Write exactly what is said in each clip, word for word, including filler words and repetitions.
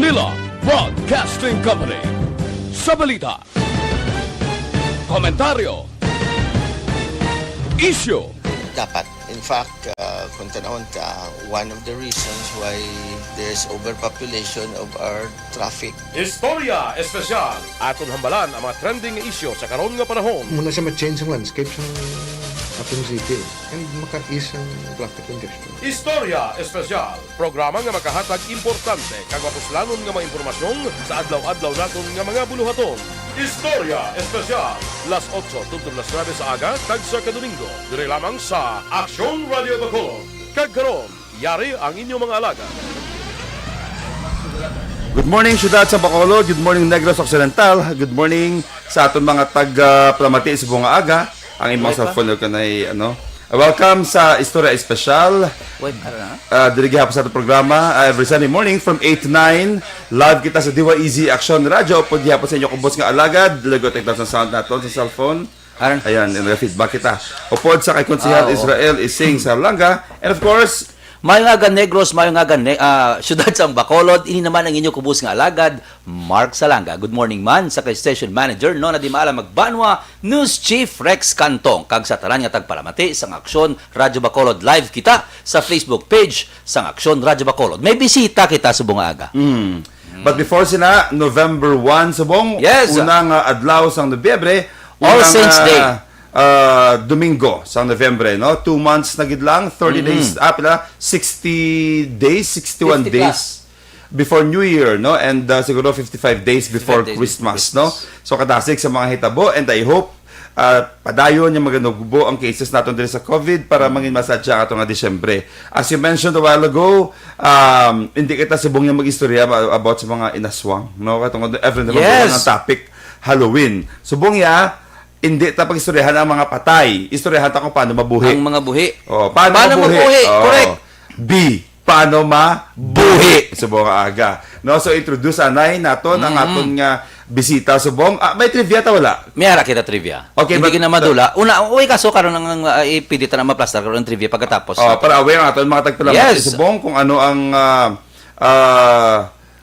Manila Broadcasting Company. Sa balita, komentaryo, isyu. Dapat. In fact, uh, kung tanawon ka, one of the reasons why there's overpopulation of our traffic. Istorya Espesyal. Aton hambalan ang mga trending nga isyu sa karon nga panahon. Muna siya ma-change ang landscape sa ating city and maka-ease ang traffic congestion. Istorya Espesyal. Programa nga makahatag importante kag mapuslanon nga mga impormasyon sa adlaw-adlaw naton nga mga buluhaton. Istorya Espesyal, las otso tubtob las nuebe sa aga, kag sa kadomingo, diri lamang sa Aksyon Radio Bacolod. Kag karon, yari ang inyong mga alagad. Good morning, Syudad sa Bacolod. Good morning, Negros Occidental. Good morning sa aton mga taga Palamati sa buong aga. Ang imong cellphone kanay, ano, Welcome sa Istorya Espesyal. Wait, ano na? Ah, diri gihapon sa atong programa, ah, every Sunday morning from eight to nine. Live kita sa D Y E Z Action Radio. Upod gihapon sa inyo kubos nga alagad. Lagot ang sound naton sa cellphone. Aran. Ayan, nag-feedback kita. Upod sa kay Konsehal Ah, oo. Israel Ising Sarlanga. And of course, Maayong aga, Negros, maayong aga, ne- ah, Syudad sang Bacolod. Ini naman ang inyo kubos nga alagad, Mark Salanga. Good morning man sa kay Station Manager Nona Dimala Magbanwa, News Chief Rex Cantong, kag sa tanan nga tagpalamati sang Aksyon Radyo Bacolod. Live kita sa Facebook page sang Aksyon Radyo Bacolod. May bisita kita subong nga aga. Mm. But before sina, November one subong, Yes. Unang, ah, adlaw sang Nobyembre, All unang, Saints ah, Day. Ah, Domingo sang Nobyembre, no? Two months na gid lang, thirty Mm-hmm. days, ah, pila? Sixty days, sixty-one Fifty days. plus. Before New Year, no? And, uh, siguro fifty-five days before fifty-five days before Christmas, no? Christmas. So, kadasig sa mga hitabo, and I hope, uh, padayon nga maganugbo ang cases naton diri sa COVID para Mm. mangin masadya ato nga Disyembre. As you mentioned a while ago, um, hindi kita subong nga mag-istorya ma-, about sa mga inaswang, no? Katong every Yes. ang topic, Halloween. Subong ya, hindi ta pag-istoryahan ang mga patay. Istoryahan ta kung paano mabuhi. Ang mga buhi. Oh, paano Paano mabuhi? mabuhi? Oh. Correct. B, paano mabuhi? Buhi. Subong nga aga. No, so introduce anay naton ang Mm. aton nga bisita subong. Ah, may trivia ta wala? May ara kita trivia. Okay, Hindi but ka na madula. Una, uy, kaso karon ang, ang, ah, ipili ta na maplastar karon ang trivia pagkatapos. Oh, para aware ang aton mga tagpalamati Yes. subong kung ano ang, ah, ah,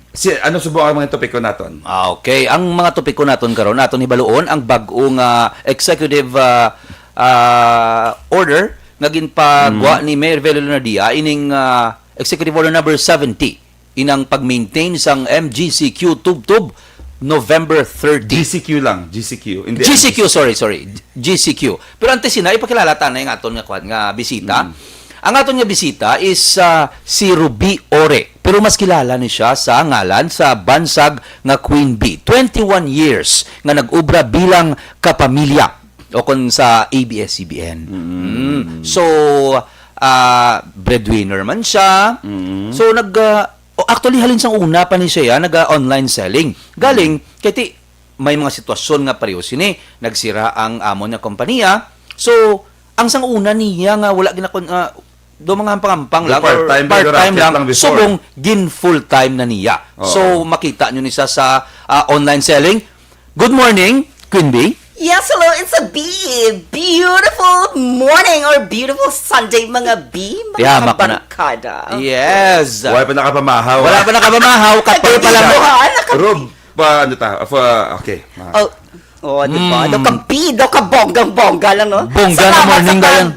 si, ano subong ang mga topiko naton? Ah, okay. Ang mga topiko naton karon, naton hibaluon ang bag-o nga executive, ah, ah, order nga ginpagwa Mm. ni Mayor Velo Lunardia, ining, ah, Executive Order number seventy, inang pag-maintain sang M G C Q tubtob November thirty. G C Q lang, G C Q. Hindi G C Q, M G C. sorry, sorry. G C Q. Pero antes sina, ipakilala ta na yung aton nga kwan, nga bisita. Mm. Ang aton nga bisita is, ah, si Ruby Ore. Pero mas kilala ni siya sa ngalan sa bansag nga Queen Bee. Twenty-one years nga nag-ubra bilang kapamilya o kon sa A B S C B N. Mm. Mm. So, ah, breadwinner man siya. Mm. So, nag, ah, oh, actually, halin sang una pa ni siya, naga-online selling. Galing, Mm. kay ti, may mga sitwasyon nga pareho sini, nagsira ang amo niya kompanya. So, ang sang una niya nga wala ginakon-, ah, do mga hampang-hampang Do lang or part-time, pero part-time racket lang, lang before. Subong gin full-time na niya. Oo. So, makita nyo ni siya sa, ah, online selling. Good morning, Queen Bee. Yes, hello, it's a B. Beautiful morning or beautiful Sunday, mga B, mga Yamak na. kabarkada. Yes. Wala pa nakapamahaw, Wala ah. pa nakapamahaw, kape pa lang. Nagbibiluhan, naka- Rob, pa, ano ta? Of, uh, okay. Ah. Oh, oh, di ba? Mm. Do ka B, do ka bonggang-bongga lang, no? Bongga na Salamat morning, sa pag- Dayan.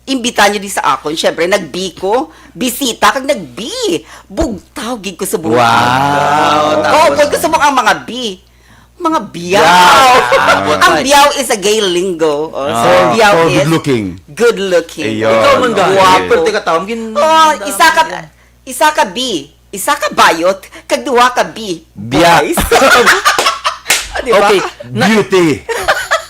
Imbita niyo di sa akon, syempre, nag-B ko. Bisita kag nag-B. Bugtaw gid ko sa buhay. Wow, tapos? Kaupod ko sa mga, mga B. Mga biyaw. Biyaw. Ang Right. biyaw is a gay lingo. Oh, so, Ah, biyaw for is good looking. good looking. Ayun. Ikaw man, Gary. Guwapo. Pwerte ka taon, gin-, Oh, isa ka, isa ka B. Isa ka bayot, kag duha ka B. Biya. Boys. Di ba? Okay. Na-, Beauty.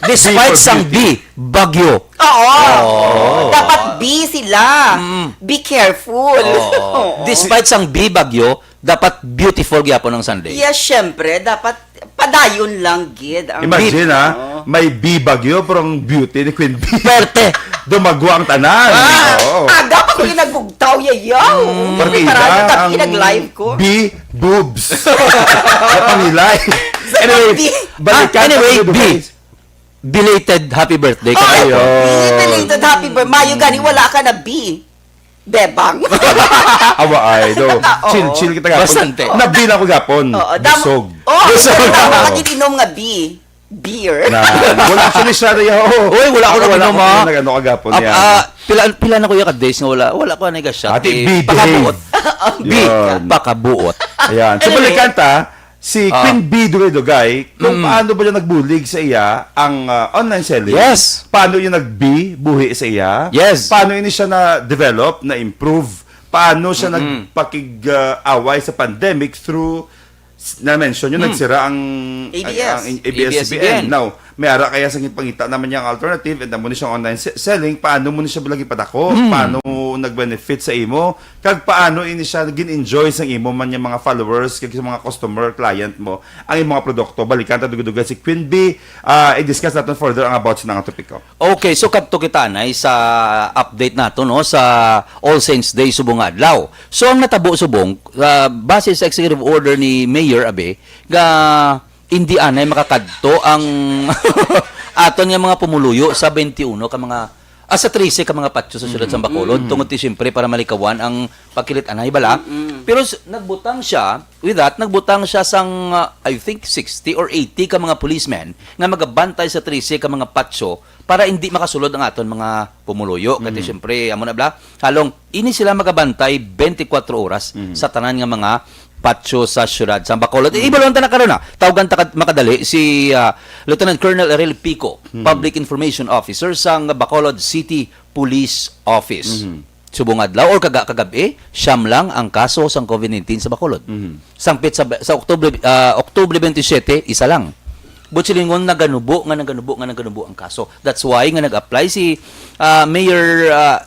Despite B for sang beauty. B, bagyo. Oo. Oo. Dapat B sila. Mm. Be careful. Oo. Oo. Despite sang B, bagyo, dapat beautiful gyapon ang Sunday. Yes, syempre. Dapat padayon lang gid ang Imagine, ha? Oo. May B bagyo, pero ang beauty ni Queen Bee. Perte. Dumagwa ang tanan. Ah, Oo. aga pa ko yung nagbugtaw, yayaw. Mm. Hindi Partida, parang ang nag-live ko. B, boobs. Napangilay. Sa Anyway, B. balikan Ah, anyway, sa B. Dubai. Belated happy birthday ka Ay, Ayun. B, belated happy birthday. Mayo gani, wala ka na B. Bebang. Awa ay, do. Oo. Chill, chill kita gapon. Bastante. Nabi na ko gapon. Oo, dam- Busog. Oh, Busog. Tama ka gid inom nga bi. Beer. Na, wala actually siya na yun. Oo. Uy, wala ko Ako, nag-inom, ako ha? Nag-ano ka gapon Ap- yan. ah, pila, pila na ko yung ka-days nga wala. Wala ko na yung shot. Ate, Eh, B, pakabuot. behave. Bi, Yun. pakabuot. Ayan. So, Anyway. balikan ta, si Ah. Queen B Dugay-Dugay, kung Mm. paano ba niya nagbulig sa iya ang ah, online selling? Yes. Paano niya nag-B, buhi sa iya? Yes. Paano ini siya na-develop, na-improve? Paano siya Mm-mm. nagpakig-away sa pandemic through, s- na-mention yun, Mm. nagsira ang A B S. ang A B S C B N. A B S C B N. Now, may ara kaya sa pangita naman niya ang alternative, and mo ni siyang online se- selling, paano mo ni siya lagi padako? Mm. Paano nag-benefit sa imo? Kag paano ini siya gin-enjoy sang imo man yung mga followers, kag sa mga customer, client mo, ang imong mga produkto? Balikan ta dugay-dugay si Queen B. Ah, i-discuss natin further ang about sa nga topiko. Okay, so kadto kita anay sa update nato, no, sa All Saints Day subong nga adlaw. So ang natabo subong, ah, base sa executive order ni Mayor Abe, nga hindi anay makakadto ang aton nga mga pumuluyo sa twenty-one ka mga ah, sa trese ka mga patio sa siyudad sa Bacolod, tungod ti siyempre para malikawan ang pagkilit anay bala. Pero s- nagbutang siya, with that, nagbutang siya sang, ah, I think, sixty or eighty ka mga policemen nga magabantay sa trese ka mga patio para hindi makasulod ang aton mga pumuluyo. Kati siyempre, amo na bla, halong ini sila magabantay twenty-four oras sa tanan nga mga patio sa siyudad sa Bacolod. Eh, ibalon ta na karon na. Tawgan ta kad- makadali si ah, Lieutenant Colonel Eril Pico, Public Information Officer sang Bacolod City Police Office. Subong adlaw or kaga kagabi, siyam lang ang kaso sang COVID nineteen sa Bacolod. Sangpit sa, sa Oktubre, ah, Oktubre twenty-seven, isa lang. But silingon, naganubo nga naganubo nga naganubo ang kaso. That's why nga nag-apply si ah, Mayor ah,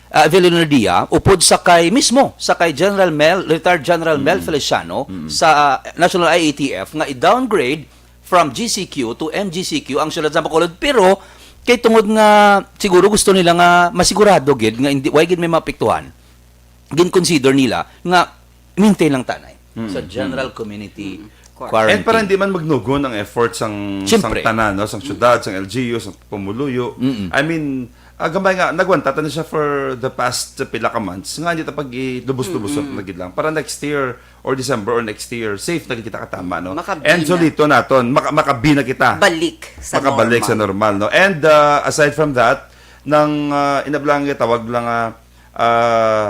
ah, Villardia upod sa kay mismo sa kay General Mel, retired General Mel Feliciano sa ah, National I A T F nga i-downgrade from G C Q to M G C Q ang siyudad sa Bacolod, pero kay tungod nga siguro gusto nila nga masigurado gid nga hindi, way gid may maapektuhan, gin-consider nila nga maintain lang ta anay sa general community Correct. quarantine. And para hindi man magnugon ang effort sang, sang Siyempre. tanan, no? Sang syudad, sang L G U, sang pumuluyo. I mean, ah, gamay nga, nagwanta ta na siya for the past pila ka months. Nga, hindi ta pag-ilubos-lubos na gid lang. Para next year or December or next year, safe na gid kita katama, no? Makabi And na. Solito naton, maka, makabi na kita. Balik sa Makabalik normal. Sa normal, no? And uh, aside from that, nang uh, inablang tawag lang uh, uh,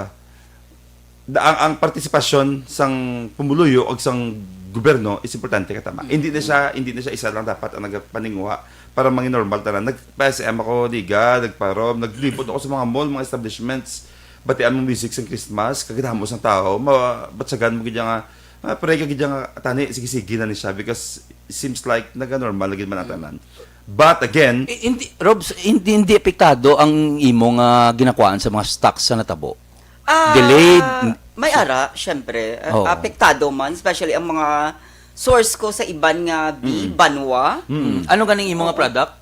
da- ang, ang partisipasyon sang pumuluyo ag sang gobyerno is importante katama. Hindi na siya, hindi na siya isa lang dapat ang nagapaninguha para manginormal tanan. Nagpa-S M ako, Liga, nagparom, naglibot ako sa mga mall, mga establishments. Batian mo music sang Christmas, kagdamo sang tao, mabatsagan mo gid nga, ah, pray ka gid nga tani, sige-sige na ni siya because it seems like naganormal na gid man ang tanan. But again, I- hindi, Robs, hindi, hindi apektado ang imo nga ginakuhaan sa mga stocks sa natabo? Ah, Delayed. May ara, syempre. Ah, Oo. Apektado man, especially ang mga source ko sa iban nga bi, banwa. Mm. Ano ganing imo nga product?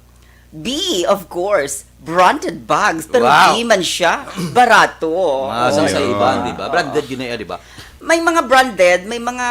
Bi, of course. Branded bags, pero Wow. di man siya barato. Ah, sa, sa Ayun. iban, di ba? Branded yun na, di ba? May mga branded, may mga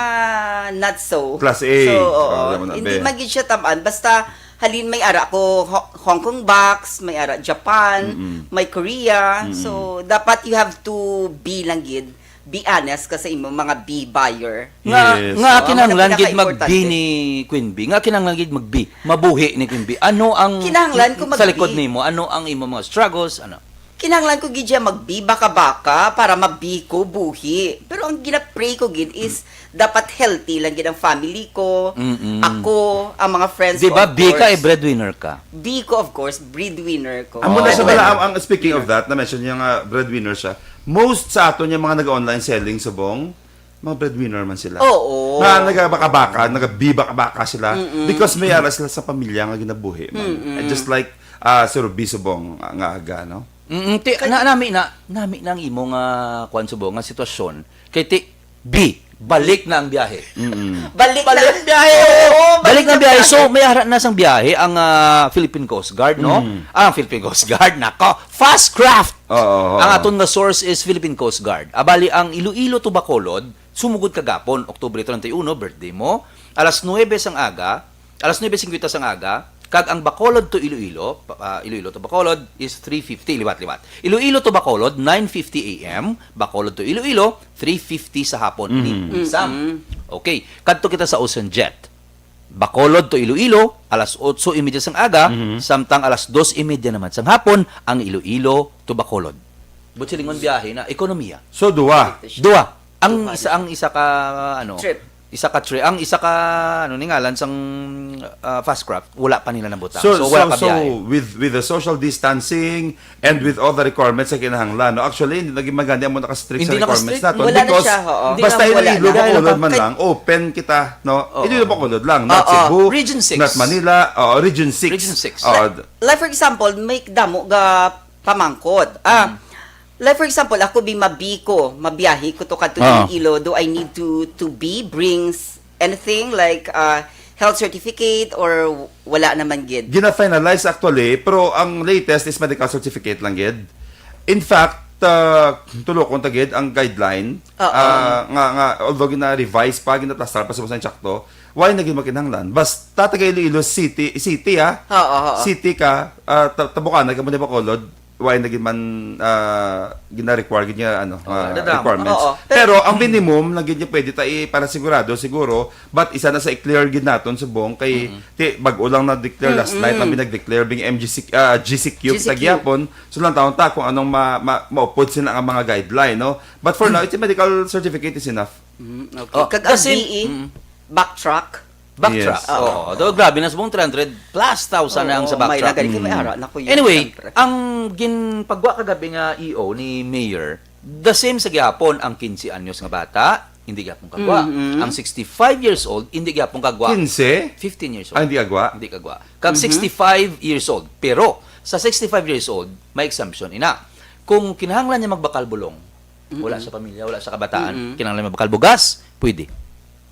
not so. Class A. So, oo. Oh, alam mo na, Hindi be. magid siya taman. Basta, halin may ara ko Ho- Hong Kong box, may ara Japan, may Korea. So, dapat you have to be lang gid. Be honest ka sa imo mga bi buyer. Nga, Yes. nga Oo, kinahanglan ang gid mag-bi pinakaimportante. ni Queen Bee. Nga kinahanglan gid mag-bi. Mabuhi ni Queen Bee. Ano ang Kinahanglan ko sa likod mag-bi. Nimo? Ano ang imo mga struggles? Ano? Kinahanglan ko gid siya mag-bi baka-baka para mabi ko buhi. Pero ang gina-pray ko gid is dapat healthy lang gid ang family ko, Mm-mm. ako, ang mga friends Di ko, ba, of bi ka, course. Eh, breadwinner ka? Bi ko, of course, breadwinner ko. Amo na siya Breadwinner. Bala, ang, ang speaking of that, na-mention niya nga breadwinner siya, most sa ato niya mga nag-online selling subong, mga breadwinner man sila. Oo. Nga nagabaka-baka, nagabibaka-baka sila because may ara sila sa pamilya nga ginabuhi man. And just like ah, si Ruby subong nga, nga aga, no? Mm, ti, na, nami na, nami na ang imo nga, kuwan subong, nga sitwasyon. Kay ti, bi, balik na ang biyahe. Mm-mm. Balik, Balik na ang biyahe. Oo, Balik na ang biyahe. So, may ara na sang biyahe ang ah, Philippine Coast Guard, no? Mm. Ah, Philippine Coast Guard, nako. Fast craft! Oo, oo, Ang oo. aton nga source is Philippine Coast Guard. Abali, ang Iloilo to Bacolod, sumugod kagapon, Oktubre treinta y uno, birthday mo, alas nuebe sang aga, alas nuebe singkwenta sang aga, Kag ang Bacolod to Iloilo, pa- ah, Iloilo to Bacolod is three fifty, liwat-liwat. Iloilo to Bacolod, nine fifty a m. Bacolod to Iloilo, three fifty sa hapon. Mhm. Ni Sam. Mm-mm. Okay, kadto kita sa Ocean Jet. Bacolod to Iloilo, alas otso y media sang aga, Mhm. samtang alas dos y media naman sang hapon, ang Iloilo to Bacolod. But silingon biyahe na, ekonomiya. So, duwa. Duha. Ang Duha isa, na. ang isa ka, ano, Trip. isa ka trip, ang isa ka, ano ni ngalan sang, ah, fast craft, wala pa nila nabutang. So, So, wala so, ka so, biyahe. with, with the social distancing and with all the requirements na kinahanglan, no? Actually, hindi naging maganda ang mga naka-strict sa Hindi naka-strict. requirements natin Wala na because siya, oo. Hindi basta na, wala Iloilo, na. Bacolod man Kay lang, open kita, no? Oo. Iloilo, Bacolod lang, not Oo. Cebu, Region six. not Manila, oo, Region six. Region six. Oo. Like, like, for example, may damo ga pamangkot. Ah, Mm. like, for example, ako bi mabi ko, mabiyahe ko to kadto Ah. Iloilo, do I need to to be brings anything like, uh, health certificate or wala naman gid? Gina-finalize actually, pero ang latest is medical certificate lang gid. In fact, uh, tulokon ta gid ang guideline, Oo. ah, nga, nga, although gina-revise pa, ginaplastar pa sa mga insakto, why na gid makinahanglan? Basta taga Iloilo City, city, ah. Oo, oo. City ka, ah, ta-, tabukanay ka mo ni Bacolod, why na gid man, ah, gina-require gid nga, ano, Oo, ah, nadamo. requirements. Oo. Pero ang minimum na gid nga pwede ta i-, para sigurado, siguro, but isa na sa i-clear gid naton subong kay Mm-hmm. ti, bag-o lang na-declare last night, Mm-mm. lang pinag-declare bing M G C, ah, G C Q G C Q. kita gyapon. So, lang taon ta kung anong ma-, ma-, maupod sila nga mga guideline, no? But for now, it's a medical certificate is enough. Mm, okay. Oh, Kag the ang same, B E, mm. backtrack. Backtrack. Yes. Oo. Oo. Although, grabe na subong three hundred plus thousand na ang sa Oo, may backtrack. nagani kay may Mm. ara na ko yun, Anyway, siyempre. ang ginpagwa kagabi nga E O ni Mayor, the same sa gihapon, ang quince anyos nga bata, hindi gyapon kagwa. Mm-hmm. Ang sixty-five years old, hindi gyapon kagwa. Quince? Fifteen years old. Ah, hindi kagwa? Hindi kagwa. Kag Mm-hmm. sixty-five years old. Pero, sa sixty-five years old, may exemption ina. Kung kinahanglan niya magbakal bulong, wala Mm-mm. sa pamilya, wala sa kabataan, Mm-mm. kinahanglan magbakal bugas, pwede.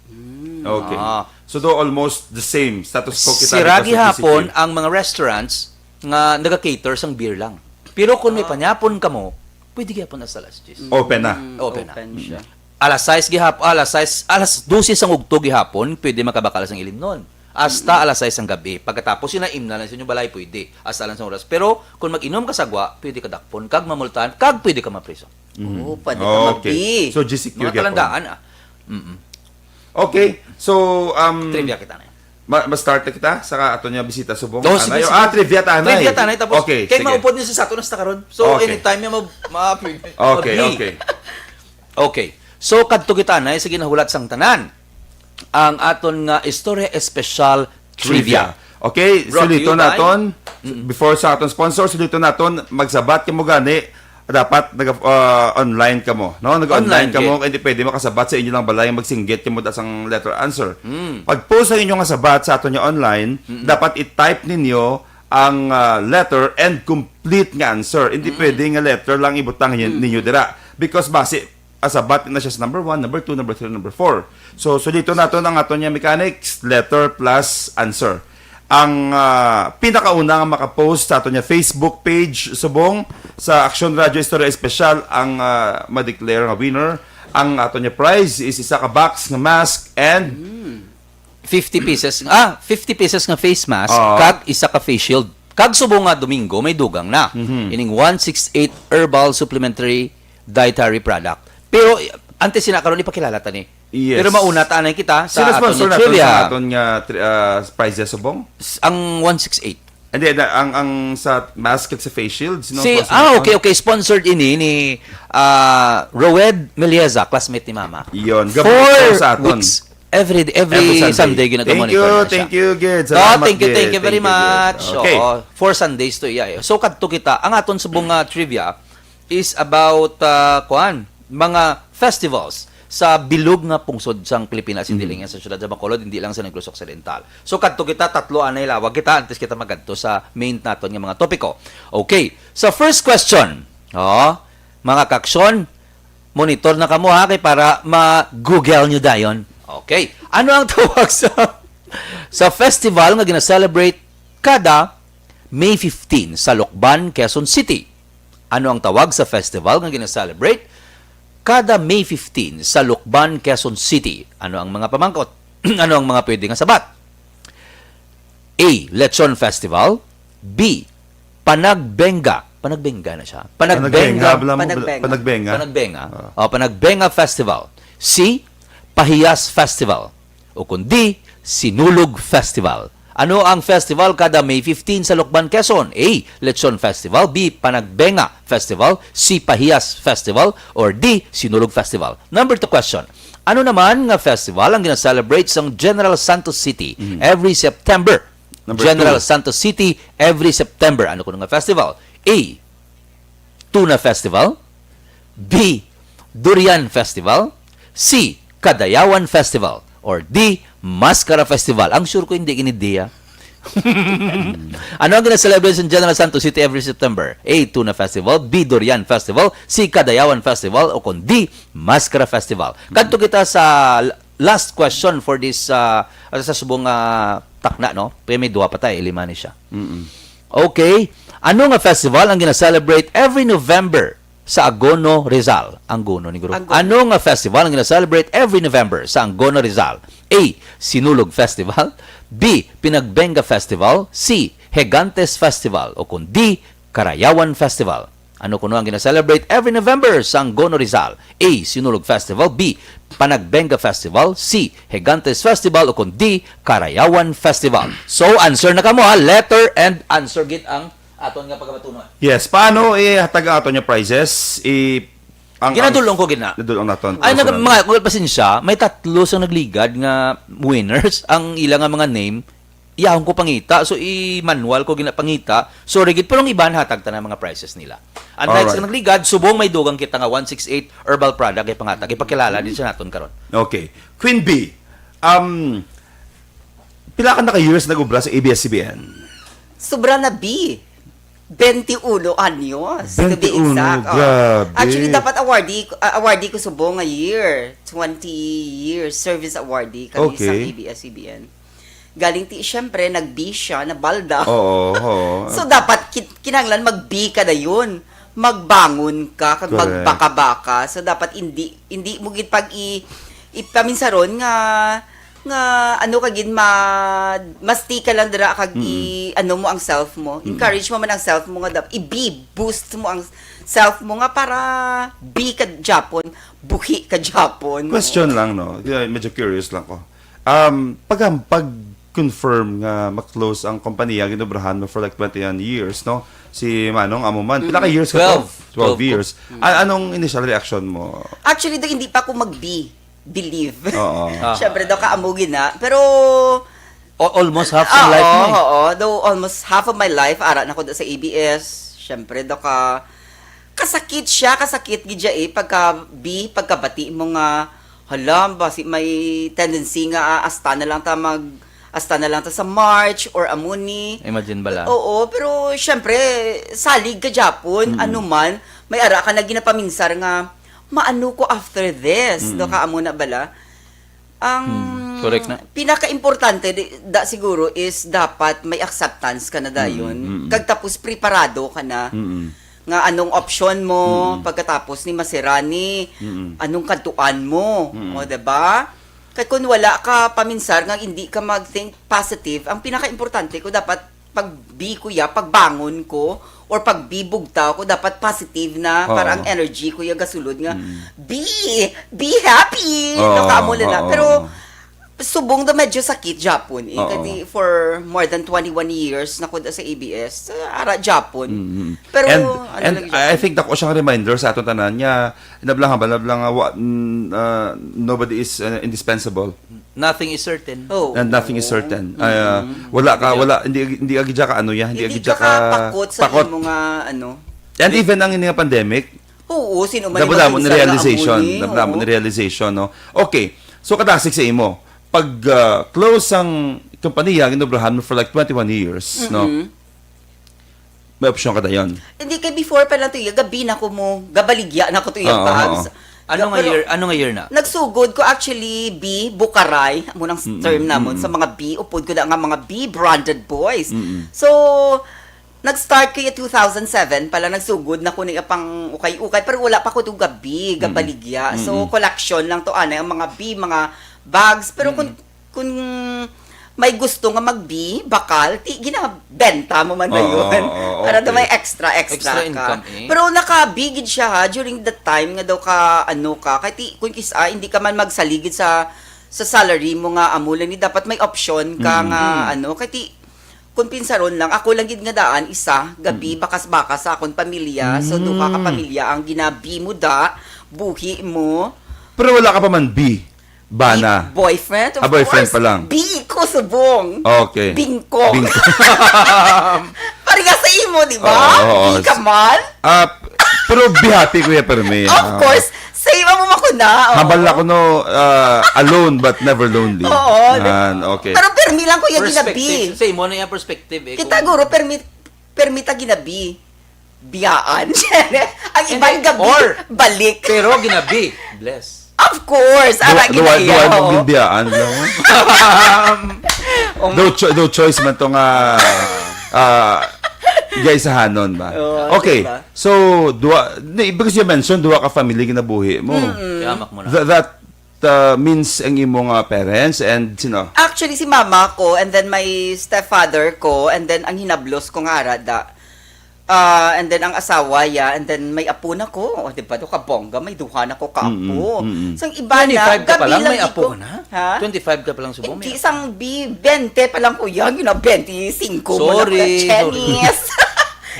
Mm. Okay. Ah. So, do almost the same status quo kita Sira dito sa gihapon G C Q. ang mga restaurants nga naga-cater sang beer lang. Pero kung may Ah. panyapon kamo, pwede gihapon hasta alas diyes. Mm. Open na. Mm, Open na. open siya. Alas sais gihap-, alas sais, alas dose sang ugto gihapon, pwede makabakal sang ilimnon. Hasta Mm. alas sais sang gabi. Pagkatapos sina imna lang sa inyong balay, pwede. Hasta lang sa oras. Pero kung mag-inom ka sa gwa, pwede ka dakpon, kag mamultahan, kag pwede ka mapriso. Mm. Oh, pwede ka Okay. mabi. So, G C Q Mga gyapon. kalandaan, ah. Mm-mm. Okay. So, um, Trivia kita na. ma-, ma-start na kita sa ato niya bisita subong. Oh, sige, Anay. sige. Ah, trivia ta, Anay. Trivia ta, Anay. Tapos, Okay, kay sige. maupod niya sa ato na sa karon. So, Okay. anytime niya ma-, ma-, Okay, ma-, okay. Okay. So, kadto kita, Anay, sa ginahulat sang tanan. Ang aton nga istorya espesyal trivia. Trivia. Okay, Brought to sulito you by naton, Mm. before sa aton sponsor, sulito naton, magsabat kamo gani, dapat nag, ah, online kamo, no? Nag-online Online kamo, gid. kay hindi pwede makasabat sa inyo lang balay, magsinggit kamo da sang letter answer. Mm. Pag-post sa inyo nga sabat sa aton nga online, Mm-mm. dapat i-type ninyo ang, ah, letter and complete nga answer. Hindi Mm. pwede nga letter lang ibutang ninyo, Mm. ninyo dira. Because basi, asabat na siya sa number one, number two, number three, number four. So, sulito naton ang aton nga mechanics, letter plus answer. Ang, ah, pinakauna nga maka-post sa aton nga Facebook page, subong sa Action Radio Istorya Espesyal, ang, ah, ma-declare nga winner. Ang aton nga prize is isa ka box nga mask and Mm. Fifty pieces, ah, fifty pieces nga face mask, Oo. kag isa ka face shield. Kag subong nga Domingo, may dugang na. Mhm. Ining one six eight Herbal Supplementary Dietary Product. Pero, eh, antes sina karon, ipakilala ta ni. Yes. Pero mauna ta anay kita sa Sino aton sponsor nga naton trivia. sa aton nga tri-, ah, prizes subong? S-, ang one six eight. Hindi, na, ang, ang sa mask kag sa face shield, sino Si, sponsor ah, naton? okay, okay. Sponsored ini ni, ah, Roed Melieza, classmate ni Mama. Iyon, For gabay sa aton. weeks. Every, every Every Sunday. Sunday, ginag-monitor Thank you, na siya. thank you, good. Oh, Salamat, thank you, good. thank you very Thank you, good. much. Okay. Oo, four Sundays to, yeah. So, kadto kita. Ang aton subong nga trivia is about, ah, kuan, mga festivals sa bilog nga pungsod sang Pilipinas, hindi Mhm. lang yan sa siyudad sa Bacolod, hindi lang sa Negros Occidental. So, kadto kita, tatlo anay lawag kita antes kita magadto sa main naton nga mga topiko. Okay, sa first question, oh, mga kaksyon, monitor na kamo, ha, kay para ma-Google nyo dayon. Okay. Ano ang tawag sa, sa festival nga gina-celebrate kada May fifteen sa Lucban, Quezon City? Ano ang tawag sa festival nga gina-celebrate kada May fifteen sa Lucban, Quezon City? Ano ang mga pamangkot? Ano ang mga pwede nga sabat? A, Lechon Festival. B, Panagbenga. Panagbenga na siya. Panagbenga. Panagbenga, bala mo, Panagbenga. Panagbenga. Panagbenga. Ah. O, Panagbenga Festival. C, Pahiyas Festival. O kung D, Sinulog Festival. Ano ang festival kada May fifteen sa Lukban, Quezon? A, Lechon Festival. B, Panagbenga Festival. C, Pahiyas Festival. Or D, Sinulog Festival. Number two question. Ano naman nga festival ang gina-celebrate sang General Santos City Mm. every September? Number General two. Santos City every September. Ano kuno nga festival? A, Tuna Festival. B, Durian Festival. C, Kadayawan Festival. Or D, Maskara Festival. Ang sure ko, hindi gini D, ah. Ano ang gina-celebrate sa General Santos City every September? A, Tuna Festival. B, Durian Festival. C, Kadayawan Festival. O kung D, Maskara Festival. Kadto kita sa l-, last question for this, ah, sa subong, ah, takna, no? Kaya may duha pa tayo, lima ni siya. Mm-mm. Okay. Ano nga festival ang gina-celebrate every November sa Agono, Rizal? Angono ni Guro. Angono. Ano nga festival ang gina-celebrate every November sa Angono, Rizal? A, Sinulog Festival. B, Pinagbenga Festival. C, Gigantes Festival. O kung D, Karayawan Festival. Ano kuno ang gina-celebrate every November sa Angono, Rizal? A, Sinulog Festival. B, Panagbenga Festival. C, Gigantes Festival. O kung D, Karayawan Festival. So, answer na kamo, ha. Letter and answer gid ang aton nga pagabatunon. Yes, paano ihatag ang aton nga prizes? I-, ang, Ginadulong ang ko gina. Nadulong naton. Ay, nag-, Personal. mga, well, pasensya, may tatlo sa nagligad nga winners. Ang ila nga mga name, iyahon ko pangita. So, i-manual ko ginapangita. Sorry gid, pero ang iban hatag ta na mga prizes nila. Unlike Alright. sa nagligad, subong may dugang kita nga one six eight herbal product ipanghatag. Ipakilala din sa naton karon. Okay. Queen B, um, pila ka na ka years nag-obra sa A B S C B N? Sobra na, B. Twenty-uno anyos, to be Twenty-uno, exact. Oh. grabe. Actually, dapat awardee, uh, awardee ko subong nga year. Twenty years service awardee kami sa Okay. A B S C B N. Galing ti, syempre, nag-B siya, nabalda. Oo, oo. So, dapat ki-, kinahanglan mag-B ka dayon. Magbangon ka, kag Correct. magbaka-baka. So, dapat hindi, hindi mo gid pag i-, ipaminsaron nga, nga ano ka gid, ma-, masti ka lang dira, kag Mm. i-, ano mo ang self mo. Mm. Encourage mo man ang self mo nga dap-, i-B, boost mo ang self mo nga para B ka japon, buhi ka japon. Question lang, no? Kaya medyo curious lang ko. Um, pag, pag-confirm nga ma-close ang kompanya, ginobrahan mo for, like, twenty-one years, no? Si Manong amo man. Pila ka Mm. years ka to? Twelve. Twelve Twelve ko. years. Mm. A-, anong initial reaction mo? Actually, do, hindi pa ako mag-B, believe. Oo. Ah. Siyempre, do, kaamo gina. Pero, O-, almost half ng Oo, life na eh. oo. Though almost half of my life, ara na ko do sa A B S. Siyempre, do ka, kasakit siya, kasakit gid siya eh. Pagka B, pagkabati mo nga, hala, basi may tendency nga, ah, asta na lang ta mag, asta na lang ta sa March or amo ni. Imagine bala. Oo, pero siyempre, salig ka japon, Mm. ano man, may ara ka na ginapaminsar nga, maano ko after this, Mm. do ka amo na bala. Ang Hmm, correct na. pinakaimportante di, da siguro is dapat may acceptance ka na dayon. Mm, mm, mm. Kag tapos preparado ka na Mm, mm. nga anong option mo Mm, mm. pagkatapos ni masira ni Mm, mm. anong kadtuan mo. Mm, mm. O, diba? Kay kung wala ka paminsar nga hindi ka mag-think positive, ang pinakaimportante ko dapat pag B ko ya, pagbangon ko, or pag B bugtaw ko, dapat positive na, Oo. para ang energy ko ya gasulod nga, Mm. "Be, be happy!" Oo, Nakaamo na na. oo, Pero, oo. subong do medyo sakit japon eh. Oo. Kati for more than twenty-one years na ko sa A B S, sa ara japon. Mm, mm. Pero, And, ano and lang I japon? think dako siyang reminder sa aton tanan nga, nablang ba, nablang nga, wa-, mm, ah, nobody is, uh, indispensable. Nothing is certain. Oh. And nothing is certain. Mm. Ah, wala ka, Hindi. wala, hindi, hindi ka gidya ka ano ya, hindi Hindi ka gidya ka ka pakot sa pakot. imo nga ano. And even ang ini nga pandemic, Oo, sino man damo-damo yung ni makinsala realization, amo ni, damo-damo oo. ni realization, no? Okay. So, kadasig sa imo, pag, ah, close ang kompanya, ginobrahan mo for, like, twenty-one years, no? Mm-mm. May opsyon ka dayon. Hindi, kay before pa lang to, iya, gabi na ko mo, gabaligya na ko to, iya, Oo, pag oo. Ano nga Pero year, ano nga year na? Nagsugod ko actually, B, Bukaray, amo nang Mm-mm, term namon, mm-mm. sa mga B, upod ko na nga mga B branded boys. Mm-mm. So, nag-start ko yung two thousand seven pala, nagsugod na ko na pang ukay-ukay, pero wala pa ko to gabi, Mm-mm. gabaligya. So, Mm-mm. collection lang to, anay, ang mga B, mga bags. Pero kung, Mm-mm. kung may gusto nga mag-B, bakal, ti ginabenta mo man Oo, dayon. oo, Para daw okay. may extra, extra Extra ka. income, eh. Pero naka-B gid siya, ha, during the time nga daw ka, ano ka, kay ti, kung kis-, ah, hindi ka man magsaligid sa, sa salary mo nga amo lang ni, dapat may option ka Mm. nga, Mm. ano, kay ti, kung pinsaron lang, ako lang gid nga daan, isa, gabi, Mm. bakas-bakas sa akon pamilya. So, duha ka Mm. pamilya ang gina-B mo da, buhi mo. Pero wala ka pa man B. Bana. Bi-, boyfriend, of Ah, boyfriend course. pa lang. Bi ko subong. Okay. Bingko. Bingko. Pari nga sa imo, di ba? Oo, oo. Bi ka man? Ah, p-, pero bihati ko ya permi. Of Ah. course. Sa imo mo ko na. Oo. Hambal ako no, ah, alone but never lonely. Oo. Yan, okay. Pero permi lang ko ya Perspective. ginabi. Sa imo na yung perspective eh. Kita Kung guro, permi, permi ta ginabi. Biyaan. Ang Hindi, iban gabi, or, balik. Pero ginabi. Bless. Of course, Duwa, ara duwa, ginayaw. duwa mong ginbiyaan lang. Um, No cho-, no choice man to nga, ah, gaysahanon ba? Oo, Okay, diba? so, duwa, ni-, because you mentioned, duwa ka family ginabuhi mo. Mm-mm. Kaya mak mo na. Th-, that, uh, means ang imo nga parents and sino? Actually, si mama ko, and then my stepfather ko, and then ang hinablos ko nga ara da. Ah, and then ang asawa ya, and then may apo na ko. O, di ba, do kabongga, may duha na ko ka apo. Mm-mm, mm-mm. Sang iba na, Twenty-five ka pa gabi lang, may lang apo iko. ka na? Ha? Twenty-five ka pa lang subong, may Hindi, apo. sang bi-, bente pa lang ko yan, yun ang bente singko mo na ko Sorry, na, sorry. Chinese.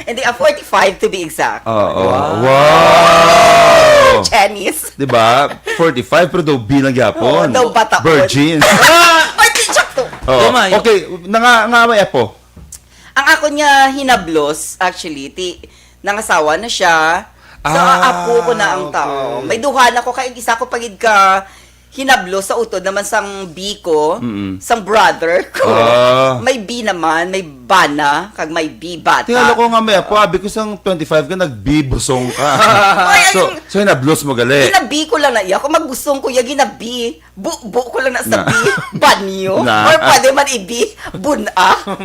Hindi, ah, forty-five to be exact. Oo. Wow. Wow! Chinese. Di ba? Forty-five, pero daw B lang Oo, gyapon. daw bata po. Virgin. Ay, di, sakto. Oo. Gamay. Okay, nanga, nga may apo. Ang akon nga hinablos, actually, ti, nangasawa na siya. So, Ah, apo ko na ang tao. okay. May duha na ko, kay isa ko pagid ka hinablos sa utod naman sang bi ko, Mm-mm. sang brother ko. Ah. May bi naman, may bana, kag may bi bata. Tingala ko nga may apo, abi ko sang twenty-five ka, nag-bi busong ka. Oy, So, ayun. so hinablos mo gali. Ginabi ko lang na iya. Kung magbusong ko, ya ginabi. Bu-, bu ko lang na sa Na. bi, banyo. Na. Or pwede man ibi, buna.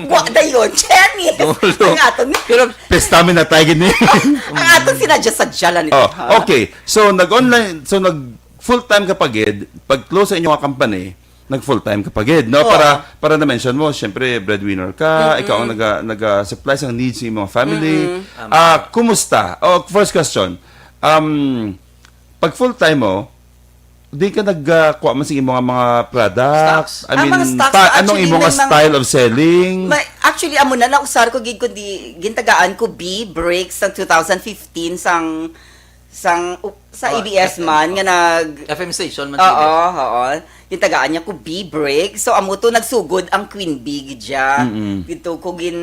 Wa dayon, Jenny. Tulog. Ang aton ni Pero Pesta mi na tayo gini. Ang aton sinadya-sadya lang ito, Oh, ha? okay. So, nag-online, so nag full-time ka pagid, pag close sa inyo nga company, nag full-time ka pagid, no? Oo. Para, para na-mention mo, syempre, breadwinner ka, Mm-mm. ikaw ang naga-, naga-supply sa needs sa imong family. Mm-mm. Tama. Ah, kumusta? Oh, first question. Um, pag full-time mo, di ka nag, ah, kuha man sa imo nga mga products? Stocks. I Ang mean, mga stocks, pa-, anong actually, imo nga may mga style of selling? May, actually, amo na, nausar ko gid, kundi gintagaan ko B break sa two thousand fifteen sang, sang, up-, sa Oh, A B S F M, man, oh. nga nag F M station man Oo, siguro. oo. Gintagaan niya ko B break. So, amo to, nagsugod ang Queen Bee, gid siya. Mm-mm. Dito ko gin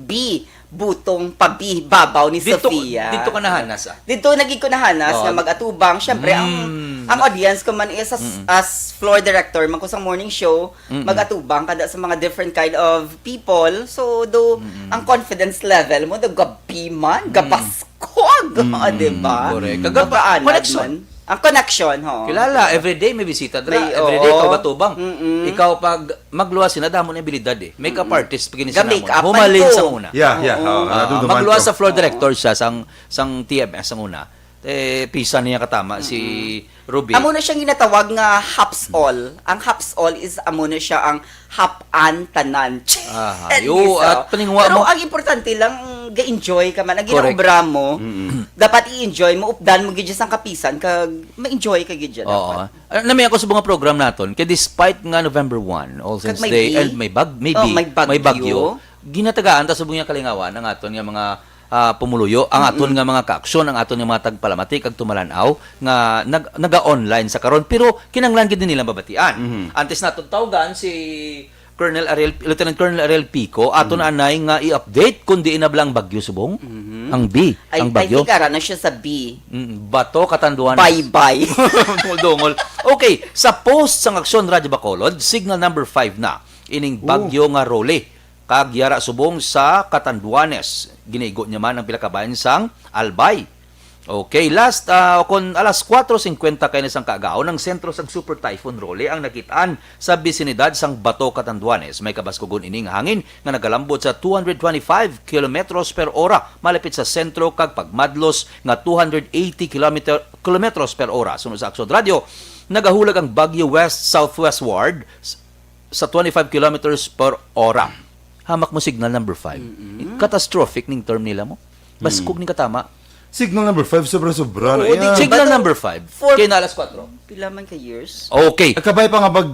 B. Butong pabi babaw ni Dito, Sofia. dito ka nahanas, ah. Dito naging ko nahanas Oo. nga mag-atubang. Siyempre, ang, Mm. ang audience ko man is as, Mm-mm. as floor director man ko sa morning show, Mm-mm. mag-atubang kada sa mga different kind of people. So, do, Mm-mm. ang confidence level mo, do gabi man, Mm. gabaskog, Mm-mm. di ba? Correct. Kaga pa, Kapaanad connection. man. Ang connection, ho. Kilala, everyday may bisita dira. May, Everyday, oo. ikaw gatubang. Mm-mm. Ikaw pag magluwas sila, damo na abilidad eh. May Mm-mm. ka-parties, pag Ga-make-upan Humalin ko. sa una. Yeah, yeah. Oo. Oo, Ah, nadumduman magluwas ko. sa floor Oo. director siya, sang, sang T M S ang una. Eh, pisa niya katama, si Mm-mm. Ruby. Amo na siyang ginatawag nga haps all. Ang haps all is amo na siya ang hap-an tanan. Ah, Yes, yo, oh. at paningwa Pero mo. ang importante lang, ga-enjoy ka man. Ang Correct. ginaobra mo, Mm-mm. dapat i-enjoy mo, updan mo gid siya sang kapisan, kag ma-enjoy ka gid siya Oo. dapat. Ah, nami ako sa mga program naton, kay despite nga November one, All Kag Saints may Day, bi-, and may bag-, may oh, bi-, may may bagyo. bagyo, ginatagaan ta subong nga kalingawan ang aton nga mga, ah, pumuluyo, ang aton Mm-mm. nga mga kaaksyon, ang aton nga mga tagpalamati kag tumalan-aw nga nag-, naga-online sa karon, pero kinahanglan gid nila mabatian. Mhm. Antes naton tawgan si Colonel Ariel, Lieutenant Colonel Ariel Pico, ato Mm. na anay nga i-update kung diin na bala ang bagyo subong. Mhm. Ang B, I, ang I bagyo. think ara na siya sa B. Mm, Bato, Catanduanes. Bye-bye. Dungol-dungol. Okay, sa post sang Aksyon Radyo Bacolod, signal number five na ining Oh. bagyo nga Rolly. Kag yara subong sa Catanduanes. Ginaigo niya man ang pila ka bahin sang Albay. Okay, last, ah, kon alas kuwatro singkwenta kay na sang kaagaw, ang sentro sang Super Typhoon Rolly ang nakit-an sa bisinidad sang Bato, Catanduanes. May kabaskugon ini nga hangin nga nagalambot sa two hundred twenty-five kilometros per ora malapit sa sentro kag pagmadlos nga two hundred eighty kilometer, kilometros per ora. Suno sa Aksyon Radyo, nagahulag ang bagyo west-southwestward s-, sa twenty-five kilometers per hora. Hamak mo signal number five. Mm-mm. Catastrophic ning term nila mo. Baskog Mm. ni katama. Signal number five, sobra-sobra na Oo, di yan. Signal Bato, number five. for Kay na alas kwatro. Pila man ka years? Okay. Ang kabay pa nga pag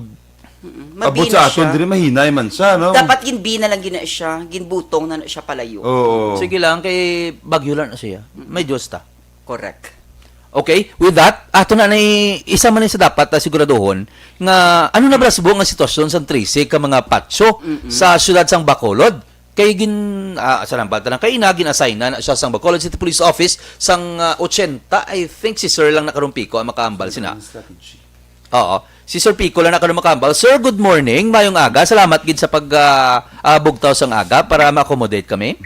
Mm-mm. abot Mabina sa aton siya. Diri, mahinay man siya, no? Dapat gin-B na lang gina siya, ginbutong na na siya palayo. Oo. Sige lang, kay bagyo lang na siya. May Diyos ta. Correct. Okay, with that, ato na ni isa man ni sa dapat, ah, siguraduhon nga ano na ba subong nga sitwasyon sang trese ka mga patio Mm-mm. sa siyudad sang Bacolod. Kay gin ah, sa lang bata lang kay ina gin-assign na siya sang Bacolod City Police Office sang ah, ochenta, I think si Sir lang na karon, Pico, ang makaambal sina. Ang strategy. Oo. Si Sir Pico lang na karon makaambal. Sir, good morning. Mayong aga. Salamat gid sa pag ah, ah, bugtaw sang aga para ma-accommodate kami.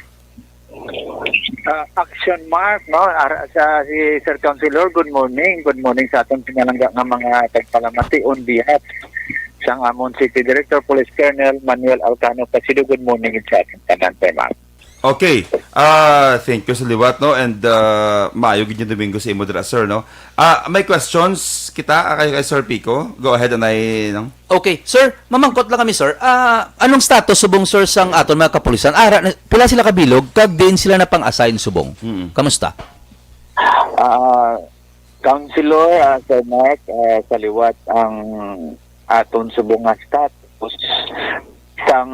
Ah, action mark, no? Ara, sa, si Sir Councilor, good morning. Good morning sa aton pinalangga nga mga tagpalamati on behalf sang amon City Director, Police Colonel Manuel Alcano Placido. Good morning sa aton tanan, Sir Mark. Okay. Ah, thank you sa liwat, no? And ah, maayo gid yung Domingo sa imo dira, sir, no? Ah, may questions kita ah, kay, kay Sir Pico. Go ahead, anay, no? Okay, sir, mamangkot lang kami, sir. Ah, anong status subong, sir, sang aton mga kapulisan? Ara na, pila sila kabilog kag diin sila na pang-assign subong? Mm. Kamusta? Ah, Councilor, ah, Sir Mark, ah, sa liwat ang aton subong nga status sang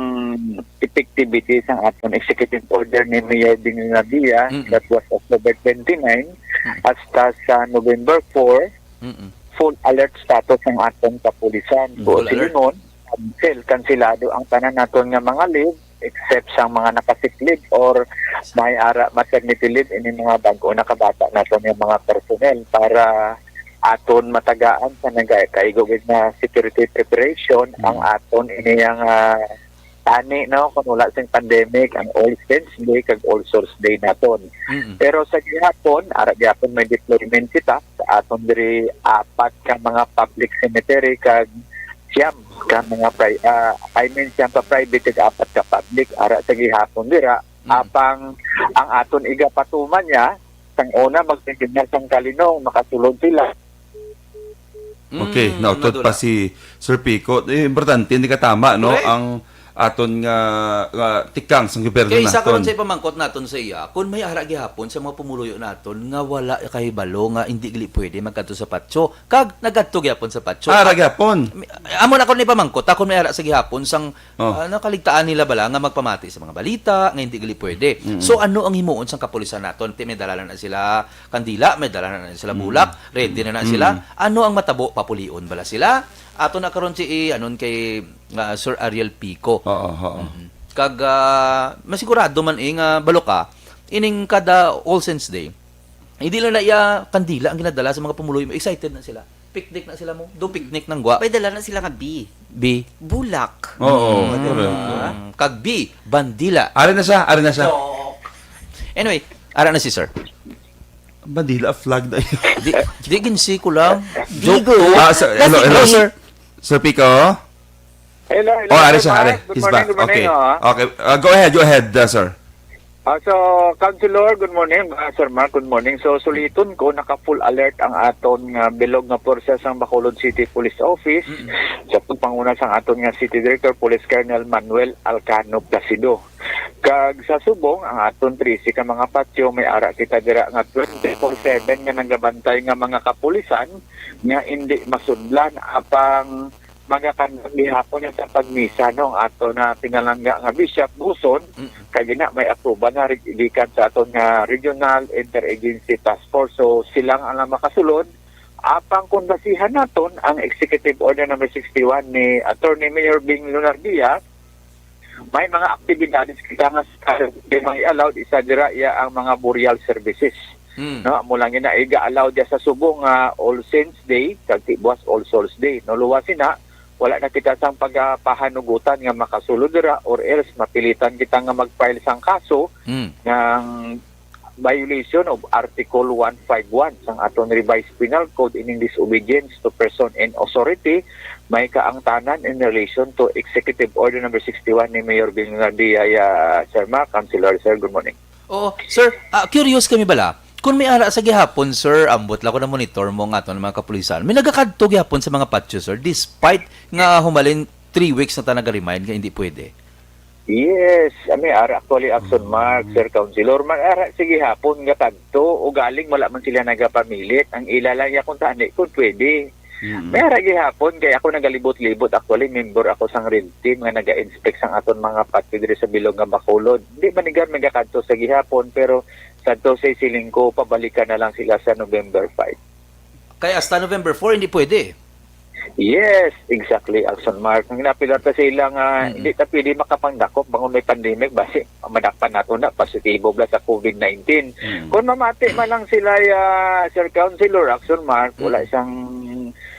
effectivity sang aton executive order ni Mayor Ding Nadia Mm-mm. that was October twenty-nine Mm. hasta sa November four, Mm-mm. full alert status ang aton kapulisan. Mm, So, full alert. Silingon, cancel, kansilado ang tanan naton nga mga leave, except sa mga nakasick leave or may ara maternity leave, ini mga bag-o na kabata naton nga mga personnel para aton matagaan sa nagakaigo gid nga security preparation ang Mm. aton ini nga tani, no, kung wala sing pandemic, ang All Saints Day kag All Souls Day naton. Mm. Pero sa gihapon, ara gihapon may deployment kita sa aton diri apat ka mga public cemetery kag siyam ka mga pri-, ah, I mean, siyam ka private kag apat ka public. Ara sa gihapon dira, Mm. apang ang aton igapatuman niya, sang una, magtingin na sang kalinong, makasulod sila. Okay, Mm, nautod pa nadula. si Sir Pico. Eh, importante, hindi ka tama, no? Correct. Ang aton nga, nga tikang sa gobyerno Kay isa karon naton. Sa ipamangkot naton sa iya, kung may ara gihapon sa mga pumuluyo naton nga wala kahibalo nga hindi gali pwede magkadto sa patyo, kag nagadto gihapon sa patyo. Ah, ara gihapon. Mi-, amo na ko ni pamangkot, ako may ara sa gihapon sang, Oh. ah, nakaligtaan nila bala nga magpamati sa mga balita nga hindi gali pwede. Mm. So ano ang himuon sang kapulisan naton? Ti may dala na sila kandila, may dala na sila Mm. bulak, ready na na Mm. sila. Ano ang matabo? Papulion bala sila? Ato na karon si, eh, anon kay, ah, Sir Ariel Pico. Oo, oo. Mm. Kag, ah, masigurado man, eh, nga balo ka, ining kada All Saints Day, hindi lang na iya kandila ang ginadala sa mga pumuluyo. Excited na sila. Picnic na sila mo. Do picnic nang gwa. May dala na sila nga B. B. Bulak. Oo, Mm. correct. Diba? Kag B, bandila. Ari na siya, ari na siya. Joke. Anyway, ara na si sir. Bandila, flag na yun. Di, di ginsi ko lang. Joke Bigo. ko. Ah, sir, hello, Kasi hello, Hello, sir. Sir Pico? Hello, hello, Oh, ari Sir siya, ari. Mark. Good He's morning, back. good morning, Okay. oh. Okay. Uh, go ahead, go ahead, uh, sir. Ah, so, Councilor, good morning. Ah, Sir Mark, good morning. So, suliton ko, naka-full alert ang aton nga bilog nga pwersa sang Bacolod City Police Office Mm-mm. sa pagpanguna sang aton nga City Director, Police Colonel Manuel Alcano Placido. Kag sa subong, ang aton trese ka mga patyo, may ara kita dira nga twenty-four seven nga nagabantay nga mga kapulisan nga indi masudlan apang magakandang gihapon niya sa pagmisa, no, ang ato na pinalangga nga Bishop Buson, Mm. kay gina may apruba na rig-, gikan sa aton nga Regional Interagency Task Force. So, sila ang makasulod. Apang kung basihan naton ang Executive Order number sixty-one ni Attorney Mayor Bing Lunardia, may mga aktibidades kita nga sa may allowed, isa dira iya ang mga burial services. Mm. No, amo lang ina iga-allow diya sa subong nga All Saints Day kag tibuas All Souls Day. No, luwas ina, wala na kita sang pagapahanugutan nga makasulod dira, or else mapilitan kita nga mag-file sang kaso Mm. nga violation of Article one five one sang aton Revised Penal Code, ining disobedience to person in authority, may kaangtanan in relation to Executive Order number sixty-one ni Mayor Bing Lunardia, Sir Mark, Councilor, sir, good morning. Oo, sir, ah, curious kami bala. Kung may ara sa gihapon, sir, ambot lang ko na monitor mo nga aton mga kapulisan. May nagakadto gihapon sa mga patio, sir, despite nga humalin three weeks na ta naga-remind nga hindi pwede. Yes, I mean, ara actually, Action Mark, Mm. Sir Councilor, man, ara, sige hapon nga kadto, ugaling wala man sila nagapamilit, ang ila lang ya kung tani, kung pwede. Mm. May ara gihapon, kay ako nagalibot-libot, actually, member ako sang Red Team nga naga-inspect sang aton mga patio diri sa bilog nga Bacolod. Di ba ni Gar, may gakadto sa gihapon, pero sadto sa siling ko, pabalikan na lang sila sa November five. Kay hasta November four, hindi pwede. Yes, exactly, Action Mark. Ang napilata sila nga Mm. hindi ta pwede makapangdakop bangon may pandemic, basi madakpan nato na positibo bala sa covid nineteen. Mm. Kung mamati man lang sila, ah, Sir Councilor, Action Mark, wala Mm. siyang,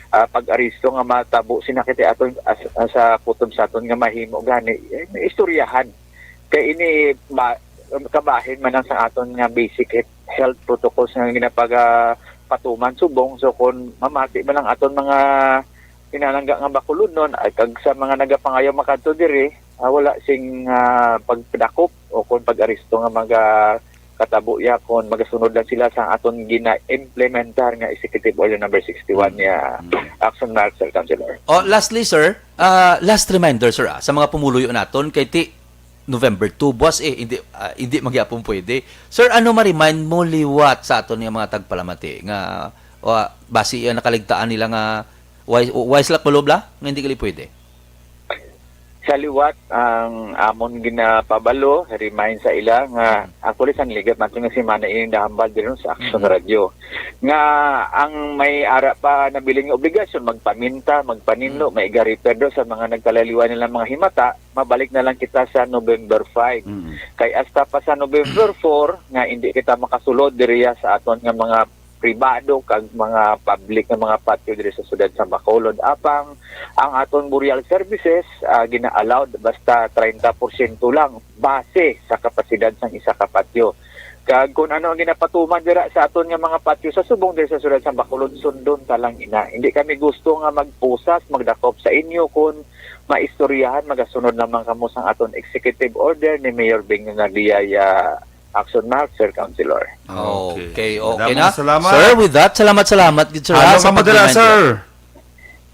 ah, pag-aresto nga matabo sina kita aton as, as, sa kutob sa aton nga mahimo gani, eh, istoryahan. Kay ini ba, kabahin man lang sa aton nga basic he-, health protocols nga ginapagapatuman subong. So, kung mamati man lang aton mga pinalangga nga Bacolodnon, ay kag sa mga nagapangayo makadto diri, ah, wala sing, ah, pagpadakop o kung pag-aresto nga maga-, katabo ya kung magasunod lang sila sa aton gina-implementar nga Executive Order number sixty-one Mm. ya Mm. Action Mark, Sir Councilor. Oh, lastly, sir, ah, last reminder, sir, ah, sa mga pumuluyo naton, kay ti November two, buwas, eh, hindi, ah, hindi magyapon pwede. Sir, ano ma-remind mo liwat sa aton nga mga tagpalamati nga, ah, basi ang nakaligtaan nila nga why, why sila kulob la? Nga hindi gali pwede? Sa liwat, ang amon ginapabalo, remind sa ila nga, Mm. actually, sa ligat natin nga semana, ini nahambal din sa Action Mm. Radio. Nga ang may ara pa nabilin nga obligasyon, magpaminta, magpaninlo, Mm. may iga-repair daw sa mga nagkalaliwan nilang mga himata, mabalik na lang kita sa November five. Mm. Kay hasta pa sa November four, nga hindi kita makasulod diriya sa aton nga mga pribado kag mga public nga mga patio diri sa siyudad sa Bacolod. Apang ang aton burial services, ah, gina-allowed basta treinta porsyento lang base sa kapasidad sang isa ka patio. Kag kung ano ang ginapatuman dira sa aton nga mga patio sa subong diri sa siyudad sa Bacolod, sundon ta lang ina. Hindi kami gusto nga magpusas, magdakop sa inyo kung maistoryahan, magasunod lamang kamo sang aton executive order ni Mayor Bing Naglia, Action Mark, Sir Councilor. Okay. Okay, okay Madamong na. salamat. Sir, with that, salamat, salamat gid, sir, Halo ha, sa ka mo dira, pag-remind sir.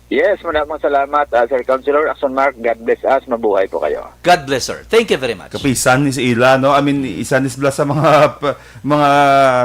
Yes, madamong salamat, ah, Sir Councilor, Action Mark. God bless us. Mabuhay po kayo. God bless, sir. Thank you very much. Kapisan ni sa ila, no? I mean, isa ni sila sa mga pa-, mga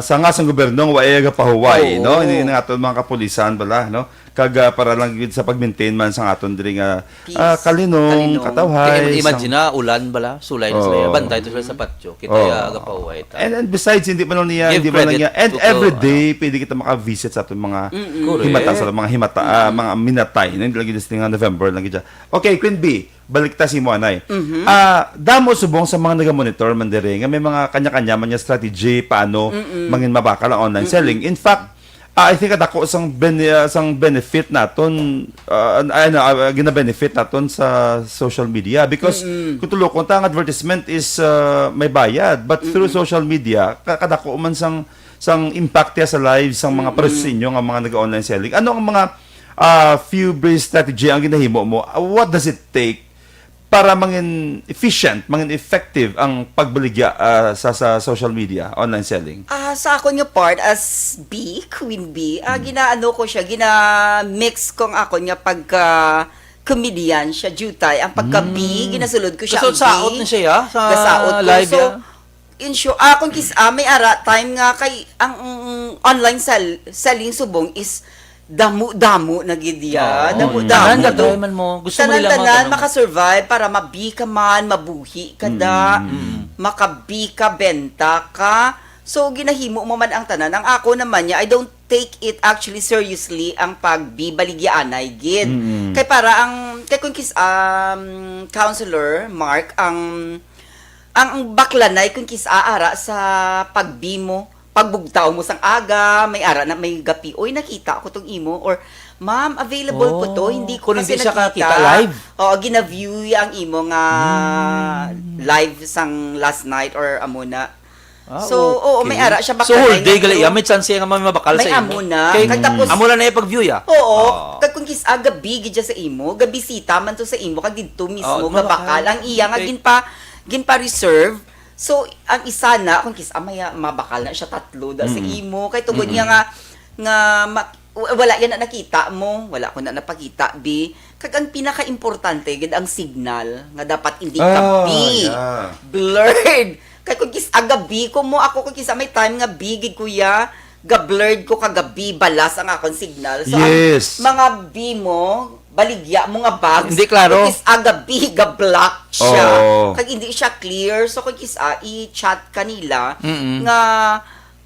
sanga sang gobyerno nga wa iya gapahuway, Oo. no? Ini nga aton mga kapulisan bala, no? Kag, ah, para lang gid sa pag-maintain man sang aton diri nga, Peace. ah, kalinong, Kalinong. katawhay, Kay ima-, imagine sang na, ulan bala, sulay na sila. Oo. Bantay to sila sa patio. Kita Oo. ya, agapahuway ta. And, and besides, hindi man lang niya, Give hindi man lang credit niya. And to, to, every ano. day, pwede kita maka-visit sa aton mga Mm-mm. Correct. himata, sa mga himata, ah, Mm-mm. mga minatay. Hindi lagi sa nga November lang gid siya. Okay, Queen Bee, balik ta si mo, anay. Mhm. Ah, damo subong sa mga naga-monitor man diri nga may mga kanya-kanya man nga strategy paano Mm-mm. mangin mabakal ang online Mm-mm. selling. In fact, ah, I think kadako sang ben-, ah, sang benefit naton, ah, an-, ano, ah, gina-benefit naton sa social media because Mm-mm. kung tulokon ta, ang advertisement is, ah, may bayad, but through Mm-mm. social media, ka-, kadako man sang, sang impact niya sa lives sang mga Mm-mm. pares sa inyo nga mga nag-online selling. Ano ang mga, ah, few brief strategy ang ginahimo mo? Ah, what does it take para mangin efficient, mangin effective ang pagbaligya, ah, sa, sa social media, online selling? Ah, sa akon nga part as B, Queen B, ah, Mm. ginaano ko siya, gina-mix ko ang akon nga pagka comedian siya, jutay. Ang pagka B, Mm. ginasulod ko siya ang Kasaot-saot B. na siya, ya, sa Kasaot ko. live, So, ya. in short, ah, kung kis-, ah, may ara time nga kay ang, mm, online sell-, selling subong is damo-damo na gid ya. Oo. Damo-damo. Tanan ka-try man mo. Gusto mo nila Tanan-tanan mga maka-survive para mabi ka man, mabuhi ka da, Mm. Mm. makabi ka, benta ka. So, ginahimo mo man ang tanan. Ang ako naman niya, I don't take it actually seriously ang pagbibaligyaanay gid. Mm. Kay para ang, kay kung kis-, um, Counselor Mark, ang, ang, ang baklanay kung kis-, aara sa pagbi mo, pagbugtaw mo sang aga, may ara na may gapi, "Oy, nakita ko tong imo," or, "Ma'am, available po to, Oh, hindi ko kung kasi hindi siya nakita." kakita live? Oo, gina-view ang imo nga Mm. live sang last night or amo na. Ah, So, oo, may okay. ara siya So, baklanay whole day nga gali, pero ah, may chance nga may mabakal may sa imo. amo na. Kay Kag tapos amo lang na yung pag-view, ya? Oo, Ah. kag kung kis-, ah, gabi gid siya sa imo, gabisita man to sa imo, kag didto mismo Oo, gabakal. mabakal. Ang iya nga Okay. ginpa-, ginpa-reserve. So, ang isa na, kung kis-, ah, may, ah, mabakal na siya tatlo da sa Mm. imo. Kay tungod Mm. niya nga, nga ma-, W- wala yan na nakita mo. Wala ko na napakita, bi. Kag ang pinaka-importante gid ang signal nga dapat hindi ka, ah, bi, yeah, blurred. Kay kung kis-a gabi ko mo, ako kung kis-a may time nga bi gid, kuya, ga-blurred ko kagabi, balas ang akon signal. So, ang, yes, mga bi mo, baligya mo nga bags. Hindi klaro. Kung kis-a gabi, ga-block siya. Oo. Kag hindi siya clear. So, kung kis-a, i-chat kanila, mm-mm, nga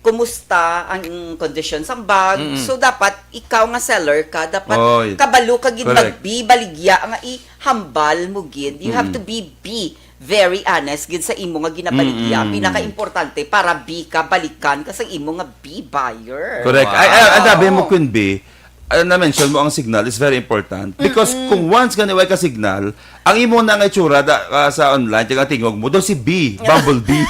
kumusta ang condition sang bag. Mm-mm. So, dapat ikaw nga seller ka, dapat, oy, kabalo ka gid, correct, magbi baligya nga ihambal mo gid. You have, mm-mm, to be, be very honest gid sa imo nga ginabaligya. Ang, mm-mm, pinaka-importante para bi ka, balikan ka sa imo nga bi buyer. Correct. Ay, ay, ang, wow, sabi mo, Queen Bee, ah, na-mention mo ang signal is very important. Because, mm-mm, kung once nga niway ka signal, ang imo na nga itsura da, ah, sa online, kaya tingog mo, daw si bee, bumblebee.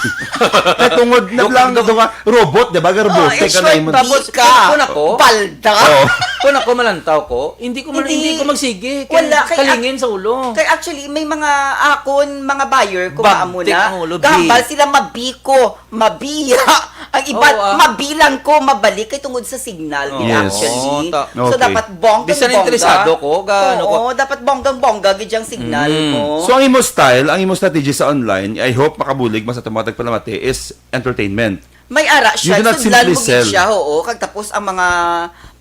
Kay tungod na, dok-, lang, dok-, dok-, robot, di ba? Robot, oh, eh, kaya short na imo. Tapos, bee ka, kung ako, balda. Oo. Kung ako malantaw ko, hindi ko man, hindi, hindi ko magsige. Kay wala, kay kalingin ac-, sa ulo. Kay actually, may mga akon, mga buyer ko, bagtik maamo na, ang ulo, gahambal bee, sila mabiko. Mabiya. Ang iba, oo, ah, mabilang ko, mabalik kay tungod sa signal, oo, gid, yes, actually. Oo, ta-, so, okay, dapat bonggang-bongga. Bisan interesado ko, ga-, ano ko. Oo, dapat bonggang-bongga gid ang signal, mm, mo. So, ang imo style, ang imo strategy sa online, I hope makabulig mas atong mga tagpalamati, is entertainment. May ara siya, you do not sudlan simply mo gid sell siya, oo. Kag tapos ang mga,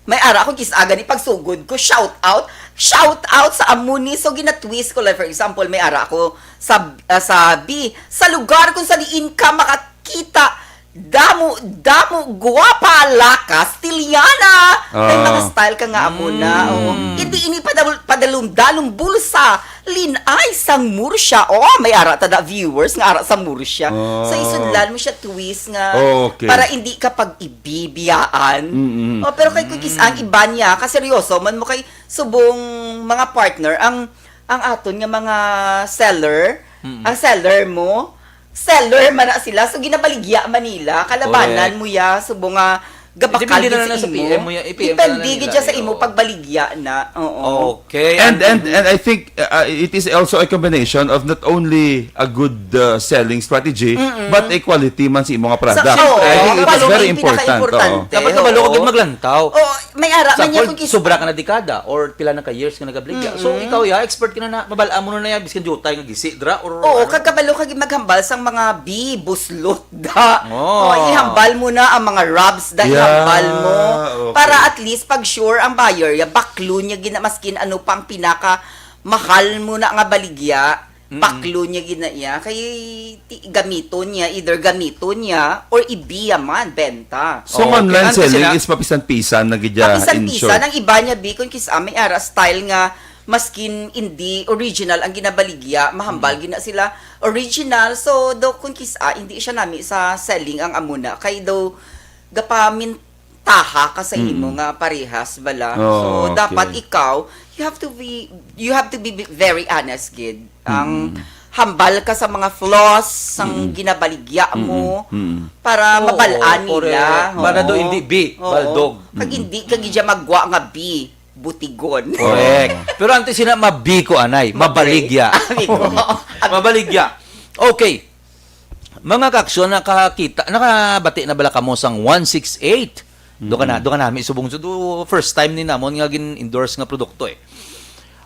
may ara akong kis-a gani pagsugod ko, shout out, shout out sa amo ni. So, gina-twist ko, like, for example, may ara ako sa, ah, sa bi, sa lugar kung sa diin ka makakita, damo, damo, guwapa, la Castellana. May mga, ah, style ka nga amo na, mm, oo. Hindi ini padal-, padalom-dalom bulsa, linay sang Murcia. Oh, may ara ta da viewers nga ara sa Murcia. Ah. So, isudlan mo siya twist nga, oh, okay, para hindi ka pag-ibibiyaan. Mm-mm. Oh, pero kay kukis ang iba niya, kaseryoso man mo kay subong mga partner, ang, ang aton nga mga seller, mm-mm, ang seller mo, seller man na sila, so ginabaligya man nila, kalabanan, correct, mo ya, subong nga gabakal. Depende gid na sa lang sa imo. P M mo ya, i-P M ka na lang nila, eh, oo. Depende gid siya sa imo pagbaligya na. Oo. Okay. And, ang and, and I think, uh, uh, it is also a combination of not only a good, uh, selling strategy, mm-mm, but a quality man sa imo nga product. Sa, oo, I think it is very important, oo, quality ang pinaka-importante. Dapat kabalo ka gid maglantaw. Oo. May ara man niya. Example, kung kis-, sobra ka na dekada or pila na ka years nga nagabaligya. So, mm-mm, ikaw, ya, expert ka na na, mabal-an mo na ya, biskan diutay nga gisi dra or, oo, ano, kag kabalo ka gid maghambal sang mga bi, buslot da. Oh. Oh, ihambal mo na ang mga rubs da, yeah, ihambal mo. Okay. Para at least pag sure ang buyer, ya, baklo niya gina, maskin ano pang pinaka mahal mo na nga baligya, mm-mm, baklo niya gid na iya, kay ti-, gamiton niya, either gamiton niya or ibiya man, benta. So, ang, okay, online selling is mapisan-pisan na gid ya, in short. Mapisan-pisan. Ang iba niya, bi, kung kis-a, may ara style nga maskin hindi original ang ginabaligya, mahambal, mm, gid na sila original. So, do, kung kis-a, hindi siya nami sa selling ang amo na. Kay do, gapamin-, taha ka sa imo, mm, nga parehas bala. Oh, so, okay, dapat ikaw, you have to be, you have to be, be very honest gid. Ang, mm, hambal ka sa mga flaws sang, mm, ginabaligya mo, mm, mm, para, oo, mabal-an nila. Correct. Para do, oo, hindi bi, oo, baldog. Kag, mm, hindi ka gid siya magwa nga bi, butigon. Correct. Oo. Pero antes sina mabi ko anay, mabaligya. Mabaligya. Mabaligya. Okay. Mga kaaksyon, nakakita, nakabati na bala kamo sang one six eight? Do ka na, mm-mm, do ka nami subong, do, first time ni namon nga gin-endorse nga produkto, eh.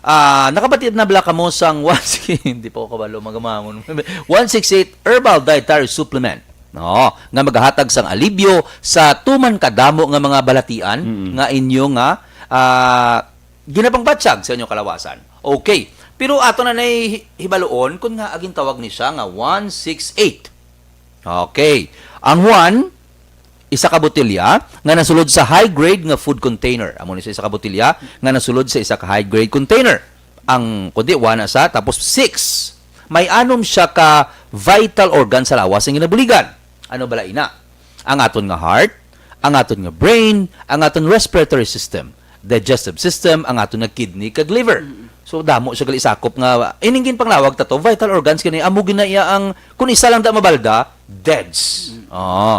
Ah, nakabati na bala kamo sang one, hindi pa ko kabalo, magamangon. One six eight Herbal Dietary Supplement, no, nga magahatag sang alibyo sa tuman kadamo nga mga balatian, mm-mm, nga inyo nga, ah, ginapangbatyag sa inyong kalawasan. Okay. Pero ato na nay hi-, hibaluon kung ngaa gintawag ni siya nga one six eight. Okay. Ang one, isa ka botelya nga nasulod sa high grade nga food container. Amo ni siya, isa ka botelya nga nasulod sa isa ka high grade container. Ang, kundi, one na sa, tapos six. May anom siya ka vital organ sa lawas nga ginabuligan. Ano bala ina? Ang aton nga heart, ang aton nga brain, ang aton respiratory system, digestive system, ang aton nga kidney kag liver. Mm. So, damo siya gali sakop nga, ining ginpanglawag ta to, vital organs, kini amo gina iya ang, kung isa lang da mabalda, deads. Mm. Oo.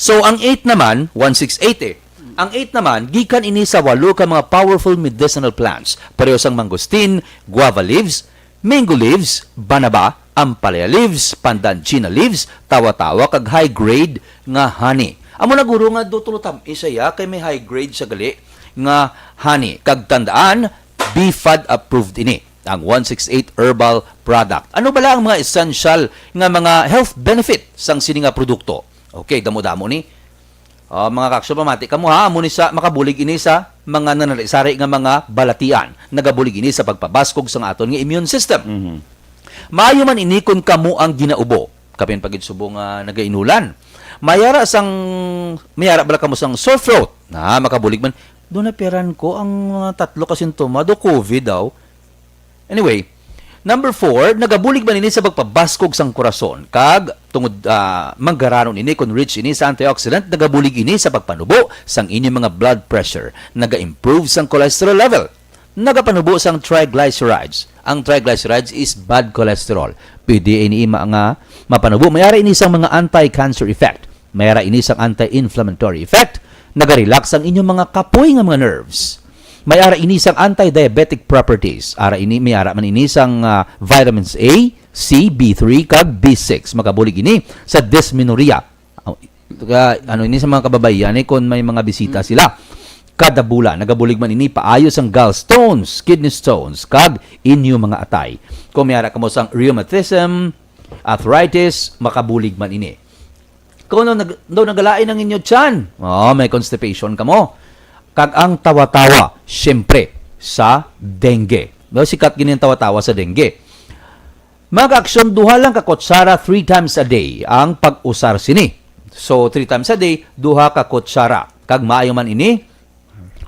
So, ang eight naman, one six eight eh. Mm. Ang eight naman, gikan ini sa walo ka mga powerful medicinal plants, pareho sang mangosteen, guava leaves, mango leaves, banaba, ampalaya leaves, pandan, china leaves, tawa-tawa, kag high grade nga honey. Amo na guro nga do tulo tam-is siya kay may high grade siya gali nga honey. Kag tandaan, B fad approved ini, ang one six eight herbal product. Ano bala ang mga essential nga mga health benefit sang sini nga produkto? Okay, damo-damo ni. Ah, mga kaksyon, pamati kamo ha, amo ni sa makabulig ini sa mga nanari-sari nga mga balatian. Nagabulig ini sa pagpabaskog sang aton nga immune system. Mhm. Maayo man ini kon kamo ang ginaubo, kapin pagid subong nga nagainulan. Mayara sang, mayara bala kamo sang sore throat. Na, makabulig man. Do na piyaran ko ang mga tatlo ka sintoma, do covid daw. Anyway, number four, nagabulig man ini sa pagpabaskog sang korason, kag tungod, ah, manggaranon ini kon rich ini sa antioxidant, nagabulig ini sa pagpanubo sang inyong mga blood pressure, naga-improve sang cholesterol level, nagapanubo sang triglycerides. Ang triglycerides is bad cholesterol. Pwede ini ma-, nga mapanubo. May ara ini sang mga anti-cancer effect. May ara ini sang anti-inflammatory effect. Naga-relax ang inyong mga kapoy nga mga nerves. May ara ini sang anti-diabetic properties. Ara ini, may ara man ini sang, ah, vitamins A, C, B three, kag B six. Magabulig ini sa dysmenorrhea. Aw, ka-, ano ini sa mga kababaihan, eh, kung may mga bisita sila. Kada bulan, nagabulig man ini paayo sang gallstones, kidney stones, kag inyo mga atay. Kung may ara kamo sang rheumatism, arthritis, makabulig man ini. Kung no, nag-, no, nagalain ang inyo tiyan, oh, may constipation kamo. Kag ang tawa-tawa, siyempre, sa dengue. No, sikat gini ang tawa-tawa sa dengue. Mga kaaksyon, duha lang ka kutsara three times a day ang pag-usar sini. So, three times a day, duha ka kutsara. Kag maayo man ini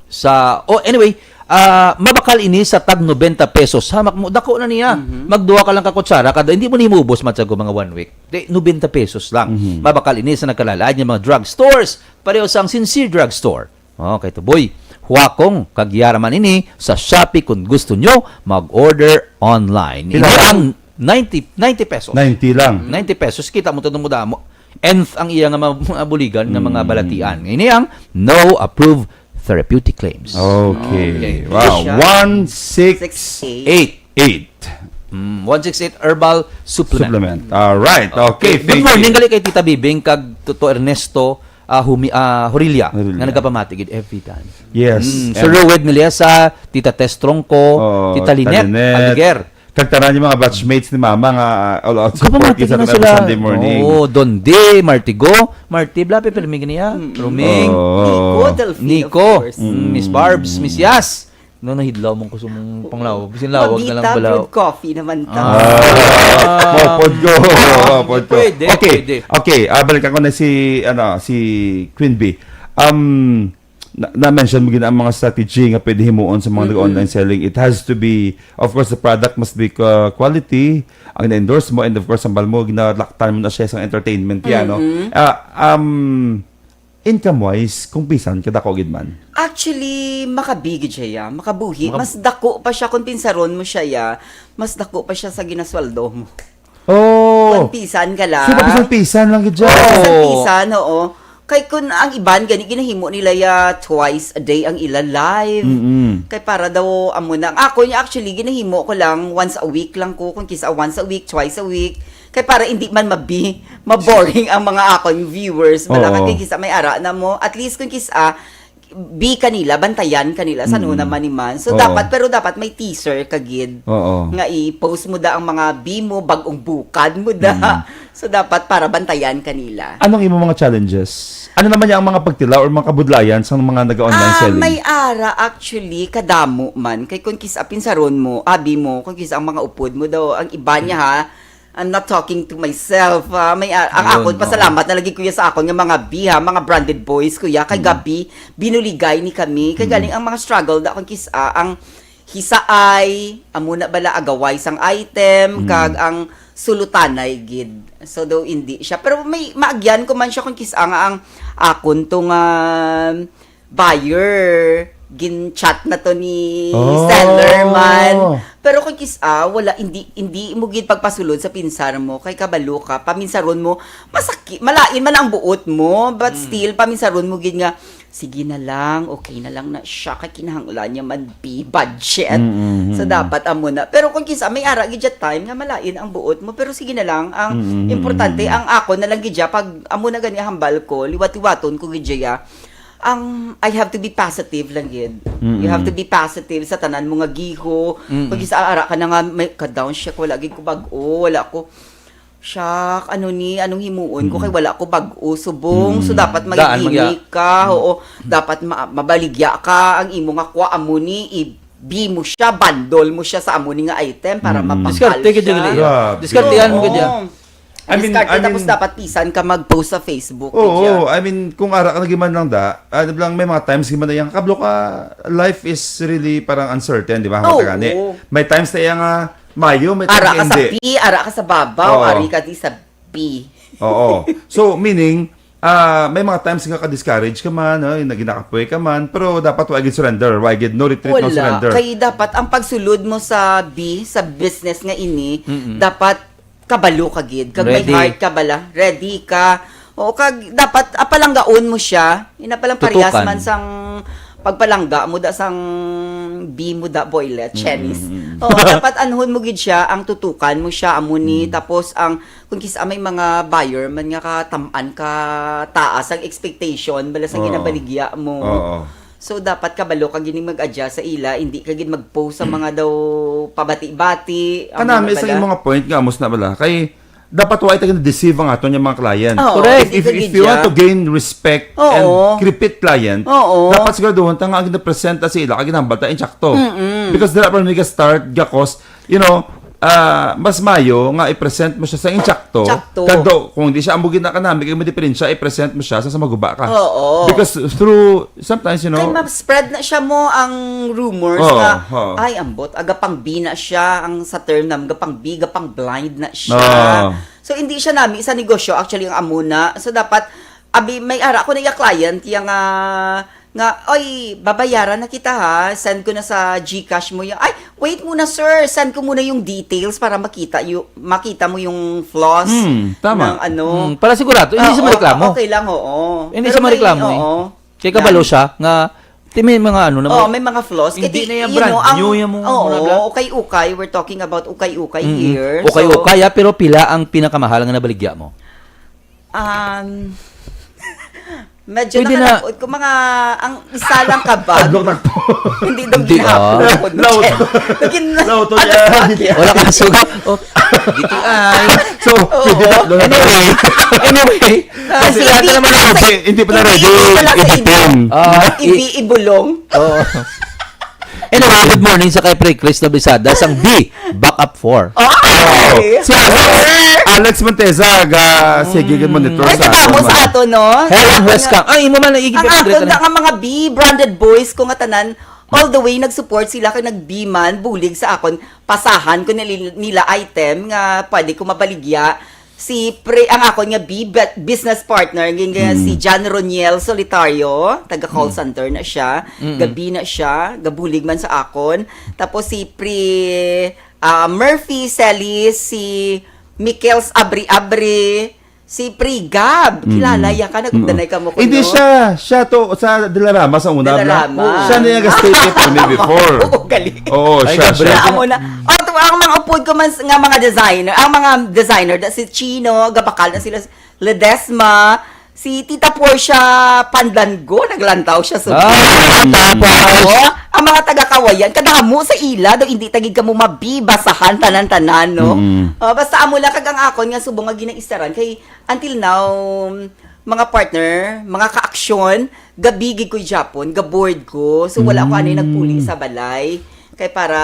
sa, oh, anyway, ah, mabakal ini sa tag nobenta pesos. Hamak mo, dako na niya. Mhm. Magduha ka lang ka kutsara, kada, hindi mo ni maubos, matsa ko, mga one week. Di, nobenta pesos lang. Mhm. Mabakal ini sa nagkalain-lain nga mga drugstores, pareho sang Sincere Drugstore. Oh, kay tuboy, huakong kag yara man ini sa Shopee. Kung gusto nyo, mag-order online. Pila Ini lang? Ang ninety, ninety pesos. Ninety lang. Ninety pesos, kita mo to mo damo. Nth ang iya nga ma-, mabuligan nga mga Mm. balatian. Ini ang no approved therapeutic claims. Okay. Okay. Wow. Siya. One six eight. Eight. Mm, one six eight herbal supplement. Supplement. All right. Okay, Good thank morning, you. Gali kay Tita Bibing kag Toto Ernesto, ah, Humi-, ah, Horilla, Horilla. Nga nagapamati gid every time. Yes. Mm, Sir And Rued Meliasa, Tita Tess Trongco, Oh, Tita Lynette Tita Lynette. Aldeguer. Kag tanan yung mga batchmates ni Mama nga, ah, all out support Kapamati sa na kanila sila. Sunday morning. Oo, Donde, Martigo, Marti, bla, pe, permi niya, Mm. Roming, Oo. Nico, Delphine, Nico, of course. Mm, Miss Barbs, Miss Yas. No, nahidlaw man ko sa mong panglawag. Bisan lawag na lang Magita bala. Brewed coffee naman ta. Ah. Ah. Mopod ko. Mopod ko. Pwede, Okay. pwede. Okay, ah, balikan ko na si, ano, si Queen Bee. Um, na, na-mention mo gid ang mga strategy nga pwede himuon sa mga Mm-mm. nag-online selling. It has to be, of course, the product must be, uh, quality, ang na-endorse mo, and of course, ang bal mo, ginalaktan mo na siya sa entertainment, yan, no? Mm-mm. Ah, um, income-wise, kung bisan, kadako gid man. Actually, makabigid siya, ya. Makabuhi. Makab- Mas dako pa siya kung pinsaron mo siya, ya. Mas dako pa siya sa ginasweldo mo. Oh. Kung pisan ka lang. So, papisan-pisan lang gid siya. Oo, Oo. pisan-pisan, oo. Kay kun ang iban gani ginahimo nila ya twice a day ang ila live. Mm-mm. Kay para daw amo na. Ang ako niya actually ginahimo ko lang once a week lang ko, kung kisa once a week, twice a week. Kay para hindi man mabi, maboring ang mga akon viewers. Bala Oo. Kay kisa may ara na mo. At least kung kisa bi kanila, bantayan kanila, sa Mm. una man ni man. So, Oo. dapat, pero dapat may teaser ka gid Oo. nga i-post mo da ang mga bi mo, bag-ong bukad mo da. Mm. So, dapat para bantayan kanila. Anong imo mga challenges? Ano naman niya ang mga pagtilaw or mga kabudlayan sa mga nag-online Ah, selling? may ara, actually, kadamo man. Kay kung kis-, ah, pinsaron mo, abi mo, kung kis ang mga upod mo daw, ang iba niya ha, I'm not talking to myself. Ah, may, ah, ang Yun, akon, oo. pasalamat na lagi, kuya, sa akon nga mga bi, ha, mga branded boys, kuya, kay Mm. gabi, binuligay ni kami. Kay Mm. galing ang mga struggle da akong kis-, ah, ang hisaay, amo na bala agaway sang item, Mm. kag ang sulutanay gid. So, daw hindi siya. Pero may maagyan ko man siya kung kis-, ah, nga ang akon to nga buyer, gin-chat na to ni Oh. seller man. Pero kung kis-, ah, wala, hindi, hindi mo gid pagpasulod sa pinsar mo, kay kabalo ka, paminsaron mo, masaki-, malain man ang buot mo, but Mm. still, paminsaron mo gid nga, Sige na lang, okay na lang na siya, kay kinahanglan niya man be budget. Mm, mm, So, mm. dapat amo na. Pero kung kinsa, may ara gid siya time nga malain ang buot mo, pero sige na lang. Ang Mm, mm, importante, mm. ang ako na lang gid siya, pag amo na gani hambal ko, liwat-liwaton ko gid siya. Ang, I have to be positive lang gid. Mm, You have mm. to be positive sa tanan mo nga giho. Mm, Kung mm. kinsa ara ka na nga, may ka-down siya, wala gid ko bag-o, wala ko, siya, ano ni, anong himuon ko, Mm. kay wala ko bag-o, subong. So, Mm. dapat Daan, magya. magigimik ka, Mm. oo. Dapat ma-, mabaligya ka, ang imo nga kuha, amo ni, i-, bi mo siya, bandol mo siya sa amo ni nga item para Mm. mapakal Diskarte ka siya. dyan, Grabe. Diskartehan mo ka dyan. Oo. I mean, Diskarte, I tapos mean, dapat pisan ka mag-post sa Facebook, Oo, Kuya. I mean, kung ara ka na giman lang da, ano lang, may mga times giman na yung kablo ka, life is really parang uncertain, di ba? Ang Oo. matagani. May times na yung, ah, mayo, may times Ara na ka sa hindi. P, ara ka sa babaw, Oo. ari ka di sa B. Oo. So, meaning, ah, may mga times nga ka-discourage ka man, no? Nag-, nakapoy ka man, pero dapat wa gid surrender, wa gid, no retreat, no Wala. surrender. Kay dapat ang pagsulod mo sa B, sa business nga ini, Mm-mm. dapat kabalo ka gid, kag may Ready. heart ka bala, ready ka. O kag dapat apalanggaon mo siya. Ina palang parehas Tutukan. man sang pagpalangga mo da sang B mo da boylet, Mm, Chinese. mm, mm. Oo, dapat anhon mo gid siya, ang tutukan mo siya, amo ni, Mm. tapos ang, kung kisa may mga buyer man nga katam-an ka taas ang expectation, bala sa Oo. ginabaligya mo. Oo. So, dapat kabalo ka gini mag-adjust sa ila, hindi ka gid mag-post sa mga daw pabati-bati, ang Kanami mga sa bala. imong point nga, amos na bala. Kay, dapat wa ita gina-deceive ang aton nga mga client. Oo, Correct. hindi If, ka if gid you want siya. to gain respect Oo. and repeat client, Oo. dapat siguraduhon ta nga ang ginapresenta sa ila, ang ginahambal ta, insakto. Mm-mm. Because dira pa nag-start, gakos, you know, ah, mas mayo nga i-present mo siya sa insakto. Sakto. Kag do, kung di siya amo gid na kanami, kay may diferensya, i-present mo siya sa, sa maguba ka. Oo. Because through, sometimes, you know, Kay ma-spread na siya mo ang rumors Oo, nga, oo. ay, ambot, aga pang B na siya, ang sa term namin, gapang B, gapang blind na siya. Oo. So, hindi siya nami sa negosyo, actually, ang amo na. So, dapat, abi, may ara ko na iya client, iya nga, nga, "Oy, babayaran na kita, ha, send ko na sa GCash mo yung, ay, wait muna, sir, send ko muna yung details para makita, yu-, makita mo yung flaws Hmm, tama. ng ano." Hmm, para sigurado, hindi siya Oo, mareklamo. okay lang, oo. Hindi Pero siya may, mareklamo, eh. oo. Kay kabalo Na- siya nga, ti may mga ano na Oo, mo, may mga flaws. Hindi Kasi, na yung you brand know, ang, new yung mga oo, muna bla- ukay-ukay, we're talking about ukay-ukay Mm-mm. here. So, Ukay-ukay, ah, pero pila ang pinakamahal nga nabaligya mo? Um, medyo Pwede na. nakalapot ko, mga, ang isa lang ka bag. Hadlok na po. Hindi daw Hindi, ginahapon ah. ko. Laut. Naging Laut to Ano niya. ba? Hindi. Wala kang sugat. Oh, D T I. So, Oo. hindi na, Anyway, anyway, Kasi kasi hindi ata naman pala ang sa, hindi, hindi pala hindi ready. pala sa Ibipin. Ah, Ibi, i- ibulong. Oo. Anyway, good morning sa kay Pre Chris Nabisada, sang B, backup four. Ay! Si Alex Monteza, ga, sige, good monitor Ay, sa katapos ano, ato, no? Helen Ang Huesca. Ay, imo man, ang igipit ang ato dito na na. nga mga B, branded boys ko nga tanan, all the way nag-support sila kay nag-B man, bulig sa akon, pasahan ko nila, nila item nga pwede ko mabaligya. Si pre, ang akon nga bi-, bet-, business partner, nga, nga si Mm. John Roniel Solitario, taga call Mm. center na siya, Mm. gabi na siya, gabulig man sa akon. Tapos si pre, ah, Murphy Celis, si Michaels Abri-Abri, si pre Gab. Mm. Kilala ya ka, Mm. nagugdanay ka mo ko, Hindi no? siya, siya to, sa Dilarama sa una, Dilarama. Siya na yung state ni Pami before. Oo, galing. Oo, Ay, siya, gabriel. siya. Amo na. O, to, ang mga upod ko man s-, nga mga designer, ang mga designer, da, si Chino, gabakal na sila, Ledesma, si Tita Portia Pandango, naglantaw siya sa Ah, Mm. tapos. Oo, ang mga taga-Kawayan, kadamo sa ila, daw hindi tagig ka mo mabibasahan, tanan-tanan, no? Mm. Ah, basta amo lang, kag ang akon nga subong nga ginaistaran, kay until now, mga partner, mga ka-aksyon, gabigig ko Japon, ga-bored ko. So, wala ko anay Mm. nagpuli sa balay. Kay para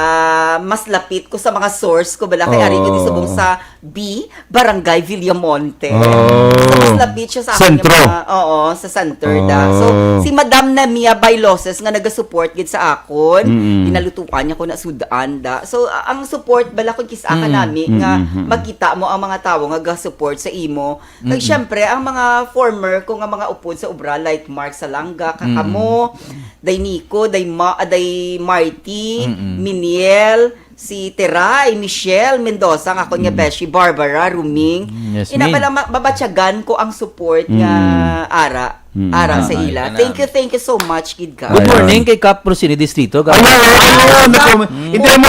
mas lapit ko sa mga source ko, bala kay ari ko Oo. di subong sa B, Barangay Villamonte. Oh. So, mas lapit siya sa akin Sentro. yung mga, oo, sa center da. So, Oh. si Madam Namia Bailoses nga naga-support gid sa akon, Mm. ginalutuan niya ko na sudan da. So, a-, ang support bala kung kis-a ka Mm. nami nga Mm, mm, mm. makita mo ang mga tawo nga ga-support sa imo. Kag Mm. syempre, ang mga former ko nga mga upod sa obra, like Mark Salanga, Mm. Kakamo, Day Nico, Day Ma-, ah, Day Marty, Mm-mm. Miniel, si Teray, Michelle Mendoza, ang akon nga beshi, Barbara, Ruming. Mm, yes, Ina Min. Pala, ma-, mabatyagan ko ang support nga Mm. ara, Mm. ara sa Ah, ila. ah, Thank you, thank you so much, gid ka. Good Ayan. morning kay Kap Rosini Distrito. Ay, ay, ay, ay, ay, naku, Mm. hindi mo,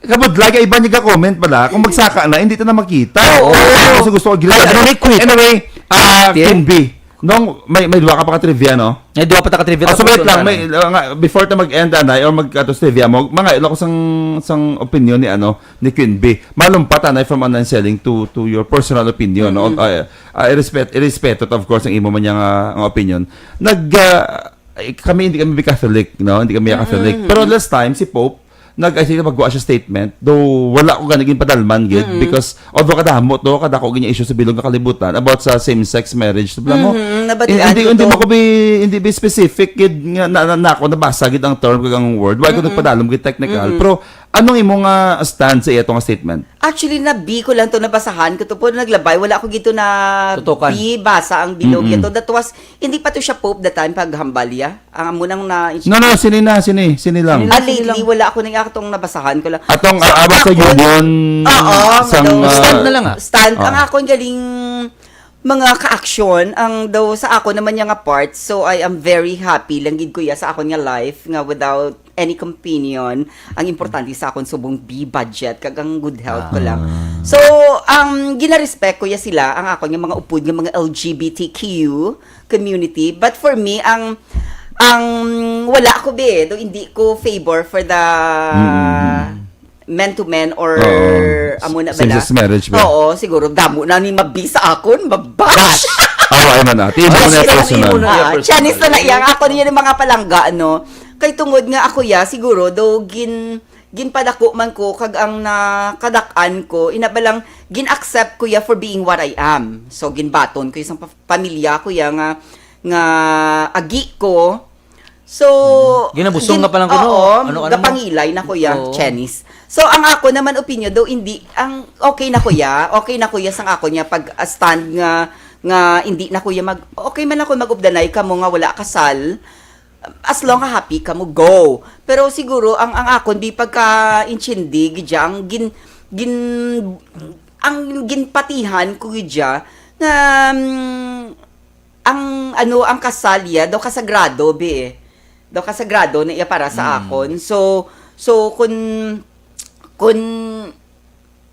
kabudlay, kay iba niya comment pala. Kung magsaka na, hindi ta na makita. Oo. Kasi gusto ko gila. Ano ni quit? Anyway, ah, Tiyan? Queen B. Nung may, may duha ka pa ka trivia, no? May duha pa ta ka trivia, Ah, so tapos wait yun lang, na may, lang. uh, nga, before ta mag-end, anay, or magkatos trivia mo, mga ilo ko sang, sang opinion ni, ano, ni Queen B. Malumpat, anay, from online selling to, to your personal opinion, no? Mm-hmm. Uh, uh, irrespect, irrespeto, of course, ang imo man niya nga, nga opinion. Nag, uh, eh, kami, hindi kami Catholic, no? Hindi kami Catholic. Mm-hmm. Pero last time, si Pope, nag, I think, nagwa siya statement, though wala ko gani ginpadalman gid, Mm-mm. because although kadamo to, kadako gid niya issue sa bilog nga kalibutan about sa same-sex marriage, sa mo. Mm-hmm, nabatian Hindi, ko hindi to. mo ko bi, hindi bi specific gid nga na, na, na ako nabasa gid ang term kag ang word. Wala ko Mm-mm. nagpadalom gid technical. Mm-mm. Pero anong imo nga stand sa iya to nga statement? Actually, na B ko lang to nabasahan ko to, pero naglabay, wala ko gid to na Tutukan. B basa ang bilog Mm-mm. ito. That was, hindi pa to siya Pope that time paghambal iya. Ang amo nang na No, no, sini na, sini, sini lang. Sini Ah, lang, sini lately, lang. wala ako nang atong nabasahan ko lang. Atong, So, ah, abot sa ako, union, oo, sang, daw, ah, Stand na lang, ah. stand. Ang Oo. akon galing mga ka-action, ang daw sa ako naman niya nga part. So, I am very happy lang gid, kuya, sa akon nga life nga without any companion. Ang importante sa akon subong B budget, kag ang good health ko lang. Ah. So, ang ginarespect ko ya sila, ang akon nga mga upod nga mga L G B T Q community. But for me, ang, ang wala ko, be, do hindi ko favor for the Mm. men to men or Oo. amo na bala? Same-sex marriage ba? Oo, siguro damo na ni mabi sa akon, mabash. Awa man ate, imo Ay, na sige, personal. imo na. Ah, Personal. Chinese na na iya. Ako niya ng mga palangga, no? Kay tungod nga ako ya, siguro, do gin, ginpadako man ko, kag ang nakadak-an ko, ina ba lang, gin-accept ko ya for being what I am. So, ginbaton ko ya sa pa-, pamilya ko ya nga, nga agi ko. So, Ginabusong gin-, nga pa lang kuno. oo, Ano, ano mo? gapangilay na ko ya, Oo. Chinese. So, ang ako naman opinion, do hindi, ang okay na ko ya, okay na ko ya sang ako niya pag, ah, stand nga, nga hindi na ko ya mag, okay man ako mag-updanay ka mo nga wala kasal, as long as happy ka mo, go. Pero siguro, ang, ang akon, di pagka-intindi, gidya, ang gin, gin, ang ginpatihan ko, gidya, na, mm, ang, ano, ang kasal, ya, daw kasagrado, be. Daw kasagrado na iya para sa Mm. akon. So, so, kun, kun,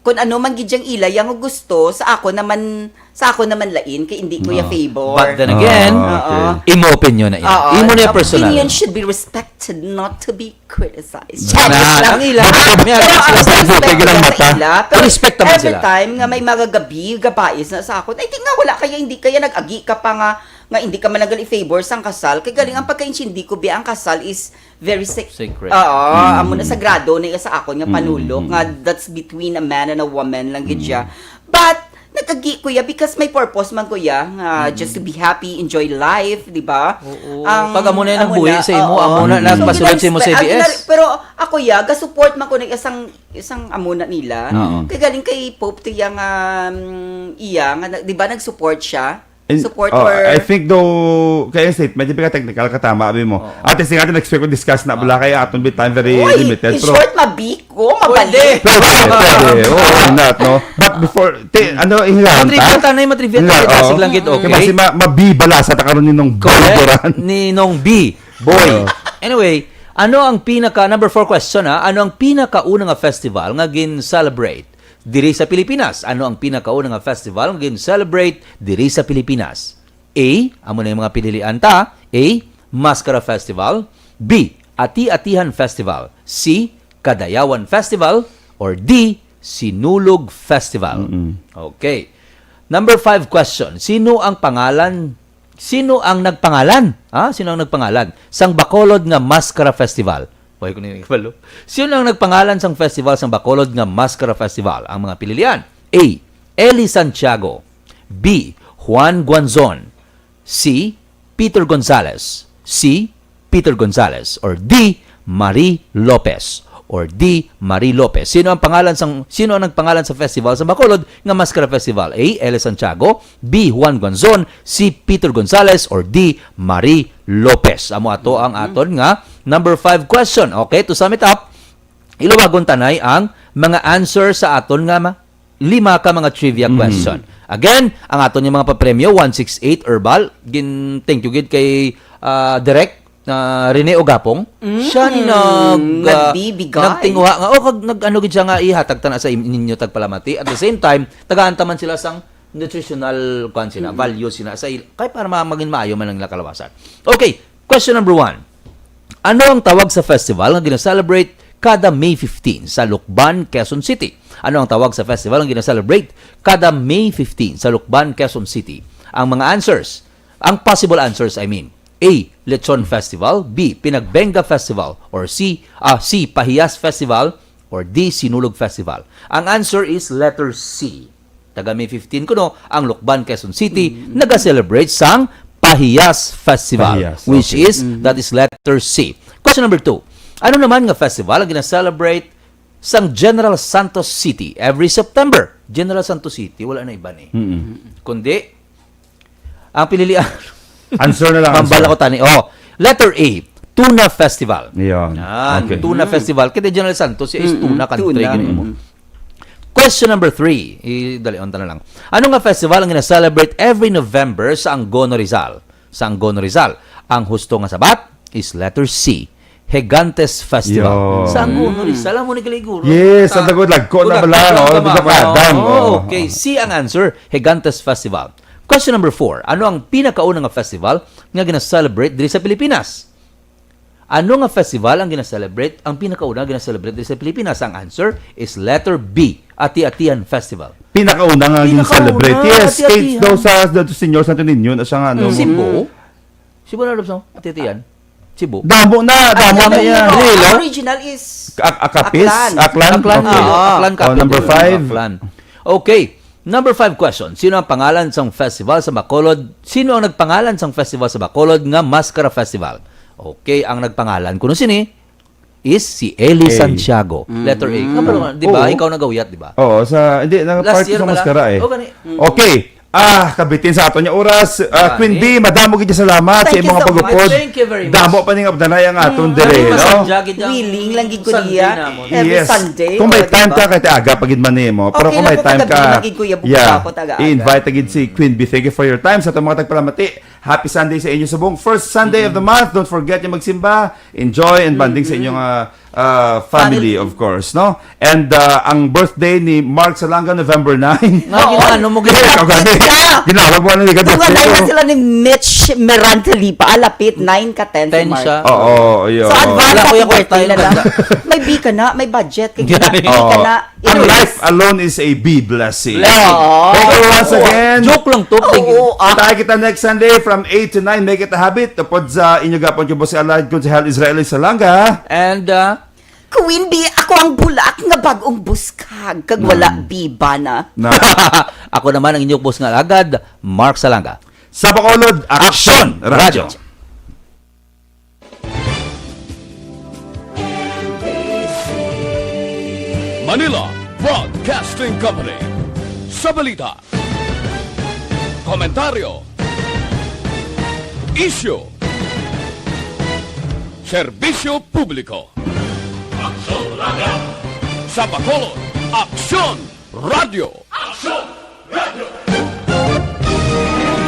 kun ano man gid yang ila, yang gusto, sa ako naman, sa ako naman lain, kay hindi ko ya Oo. favor. But then again, Ah, okay. Oo. imo opinion na ina. Oo. Imo na Opinion personal. should be respected, not to be criticized. Na, Charis lang. ang ila, Pero, may pero, respect pero, sa ila, pero Respect naman every sila. time nga may mga gabi, gabais na sa ako, I think nga wala kaya, hindi kaya nag-agi ka pa nga, nga hindi ka man nagali favor sang kasal. Kay galing ang pagkaintindi ko, bi, ang kasal is very sec-, Secret. Oo, Mm. amo na sagrado na iya sa akon nga Mm, panulok, mm, nga mm. that's between a man and a woman lang gid siya. Mm. But, nag-agi ko ya because may purpose man ko ya, nga Mm. just to be happy, enjoy life, di ba? Oo. Ang, Pag amo na yung amo nagbuhi na, sa imo, oo. amo na Mm. nagpasulod sa imo sa So, gina-, ang A B S. gina-, pero ako ya, ga-support man ko na isang, isang amo na nila. Oo. Kay galing kay Pope to yang, um, iya, nga, na-, di ba, nag-support siya? In-, Support oh, for I think though, kaya yung statement, di ba technical, katama, abi mo. Oo. Ate, sige natin, expect ko discuss na bala, kaya aton bit time very Uy, limited, in pero short, mabiko, Pwede. mabalik. Pwede, pwede. Oo, why not, no? But before, te, ano, ihilahon ta? Matrivia ta, nay, matrivia ta, Nga, kay basig oo. lang gid, Kay okay? basi ma-, mabibalasa ta karon ni Nong Correct. Boy Duran. Ni Nong B. Boy. Oo. Anyway, ano ang pinaka, number four question, ha? Ano ang pinakauna nga festival nga gin-celebrate diri sa Pilipinas? Ano ang pinakauna nga festival nga gin-celebrate diri sa Pilipinas? A, amo na yung mga pinilian ta. A, Maskara Festival. B, Ati-Atihan Festival. C, Kadayawan Festival. Or D, Sinulog Festival. Mm-mm. Okay. Number five question. Sino ang pangalan, sino ang nagpangalan? Ha? Sino ang nagpangalan sang Bacolod nga Maskara Festival? Why ko na yung ikabalo? Sino ang nagpangalan sang festival sang Bacolod nga Maskara Festival? Ang mga pinilian. A, Eli Santiago. B, Juan Guanzon. C, Peter Gonzalez. C, Peter Gonzalez. Or D, Marie Lopez. Or D, Marie Lopez. Sino ang pangalan sang, sino ang nagpangalan sa festival sa Bacolod nga Maskara Festival? A, Eli Santiago. B, Juan Guanzon. C, Peter Gonzalez. Or D, Marie Lopez. Amo ato ang Mm-hmm. aton nga number five question. Okay, to sum it up, Hilawagon ta nay ang mga answer sa aton nga ma-, lima ka mga trivia Mhm. question. Again, ang aton nga mga papremyo, one six eight Herbal. Gin-, thank you gid kay, ah, Direk, ah, Rene Ogapong. Mm. Siya ni nag, ah, Nagbibigay. nagtinguha nga, oh, kag nag-ano gid siya nga ihatag ta na sa im-, ninyo tagpalamati. At the same time, tagaan ta man sila sang nutritional, kuwan sila, Mm. value sila sa il-, kay para ma-, maging maayo man ang ilang kalawasan. Okay, question number one. Ano ang tawag sa festival nga gina-celebrate kada May fifteen sa Lucban, Quezon City? Ano ang tawag sa festival nga gina-celebrate kada May fifteen sa Lucban, Quezon City? Ang mga answers, ang possible answers, I mean, A, Lechon Festival, B, Pinagbenga Festival, or C, ah, C, Pahiyas Festival, or D, Sinulog Festival. Ang answer is letter C. Taga May fifteen kuno ang Lucban, Quezon City, Mm. naga-celebrate sang Pahiyas Festival, Pahiyas, which okay. is, Mm. that is letter C. Question number two. Ano naman nga festival ang gina-celebrate sang General Santos City every September? General Santos City, wala na iban eh. Mm-mm. Kundi, ang pinilian, Answer na lang, answer. Mambala ko tani. Oh, letter A, Tuna Festival. Yan. Yan, Okay. Tuna Mm. Festival. Kita General Santos, siya is Mm-mm. tuna country, Tuna. gini mo. Mm-mm. Question number three. Idalion ta na lang. Ano nga festival ang gina-celebrate every November sa Angono, Rizal? Sa Angono, Rizal. Ang husto nga sabat is letter C, Gigantes Festival. Yo. Sa Angono, Mm. Rizal, amo ni Galiguro. Yes, ang tagod, lagko na Kulang, bala, kulang oh, ka di ba, ma-, kadam, oh, oh. okay. C ang answer, Gigantes Festival. Question number four. Ano ang pinakauna nga festival nga gina-celebrate diri sa Pilipinas? Ano nga festival ang gina-celebrate, ang pinakauna gina-celebrate diri sa Pilipinas? Ang answer is letter B, Ati-Atian Festival. Pinakauna nga Pinakauna, gina-celebrate. Yes, Ati-Atian. Kay daw sa, daw sa Senyor Santo Niño na siya nga, ano, Mm. Cebu? Cebu na, Lobs, no? Ati-Atian? Cebu? Damo na, Ah, damo damo na yan. na. Really, Ang no? original is Ak-, Akapis? Aklan. Aklan? Aklan, Okay. oo. Aklan Oh, capital. number five. Aklan. Okay. Number five question. Sino ang pangalan sang festival sa Bacolod? Sino ang nagpangalan sang festival sa Bacolod nga Maskara Festival? Okay, ang nagpangalan kuno sini is si Eli A. Santiago. Mm. Letter A. Nga, pero, di ba? Oo. Ikaw nagawiyat, di ba? Oo, sa, hindi, na Last part ko year sa pala. Maskara eh. Oh, gani. Mm. Okay. Ah, kabitin sa aton nga oras. Ah, Gani. Queen B, madamo gid salamat sa Thank you imong so pagupod. much. Thank you very much. Damo pa ning abdanay ang aton Mm. dire, Kami no? masanjag gid ang Willing lang gid ko Sunday niya. namon. Every Yes. Sunday, Kung may oh, di time ba? ka, kahit aga pa gid man nimo. Pero Okay kung lang may po, time kagabi ka, lang gid, Kuya, bukas yeah, ako, taga-aga. i-invite gid si Queen B. Thank you for your time. Sa atong mga tagpalamati, happy Sunday sa inyo subong. First Sunday of the Mm-hmm. month, don't forget yung magsimba. Enjoy and bonding sa Mm-hmm. inyong, ah, ah, family, Family. of course, no? And, ah, ang birthday ni Mark Salanga, November nine. Nga, Oo. ginaano mo, Ikaw gina- gani. Ka. Ginawag mo, ano, ikaw Tunga birthday na mo. sila ni Mitch Mirantalipa. Ah, lapit, nine ka, ten si Ten Mark. siya. Oo, yun. So, advance Wala ko happy yung birthday kwarta na lang. yun. May B ka na, may budget, kay Gani. gina-, B ka Oo. na. Ang Anyways. life alone is a B blessing. Blessing. Oo. Thank you once again. Joke lang to, thank you. Oo, ah. Tayo kita next Sunday from eight to nine. Make it a habit. Tupod sa inyo gapon ko, Boss Alad, Konsehal Israel Salanga. And, uh, Queen B, ako ang bulak nga bag-ong buskag, kag wala Mm. biba na. Na. Ako naman ang inyong boss nga alagad, Mark Salanga. Sa Bacolod, Action Action Radio. Radio. Manila Broadcasting Company. Sa balita, komentaryo, isyu, serbisyo publiko. Aksyon Radio. Sa Bacolod, Aksyon Radio. Aksyon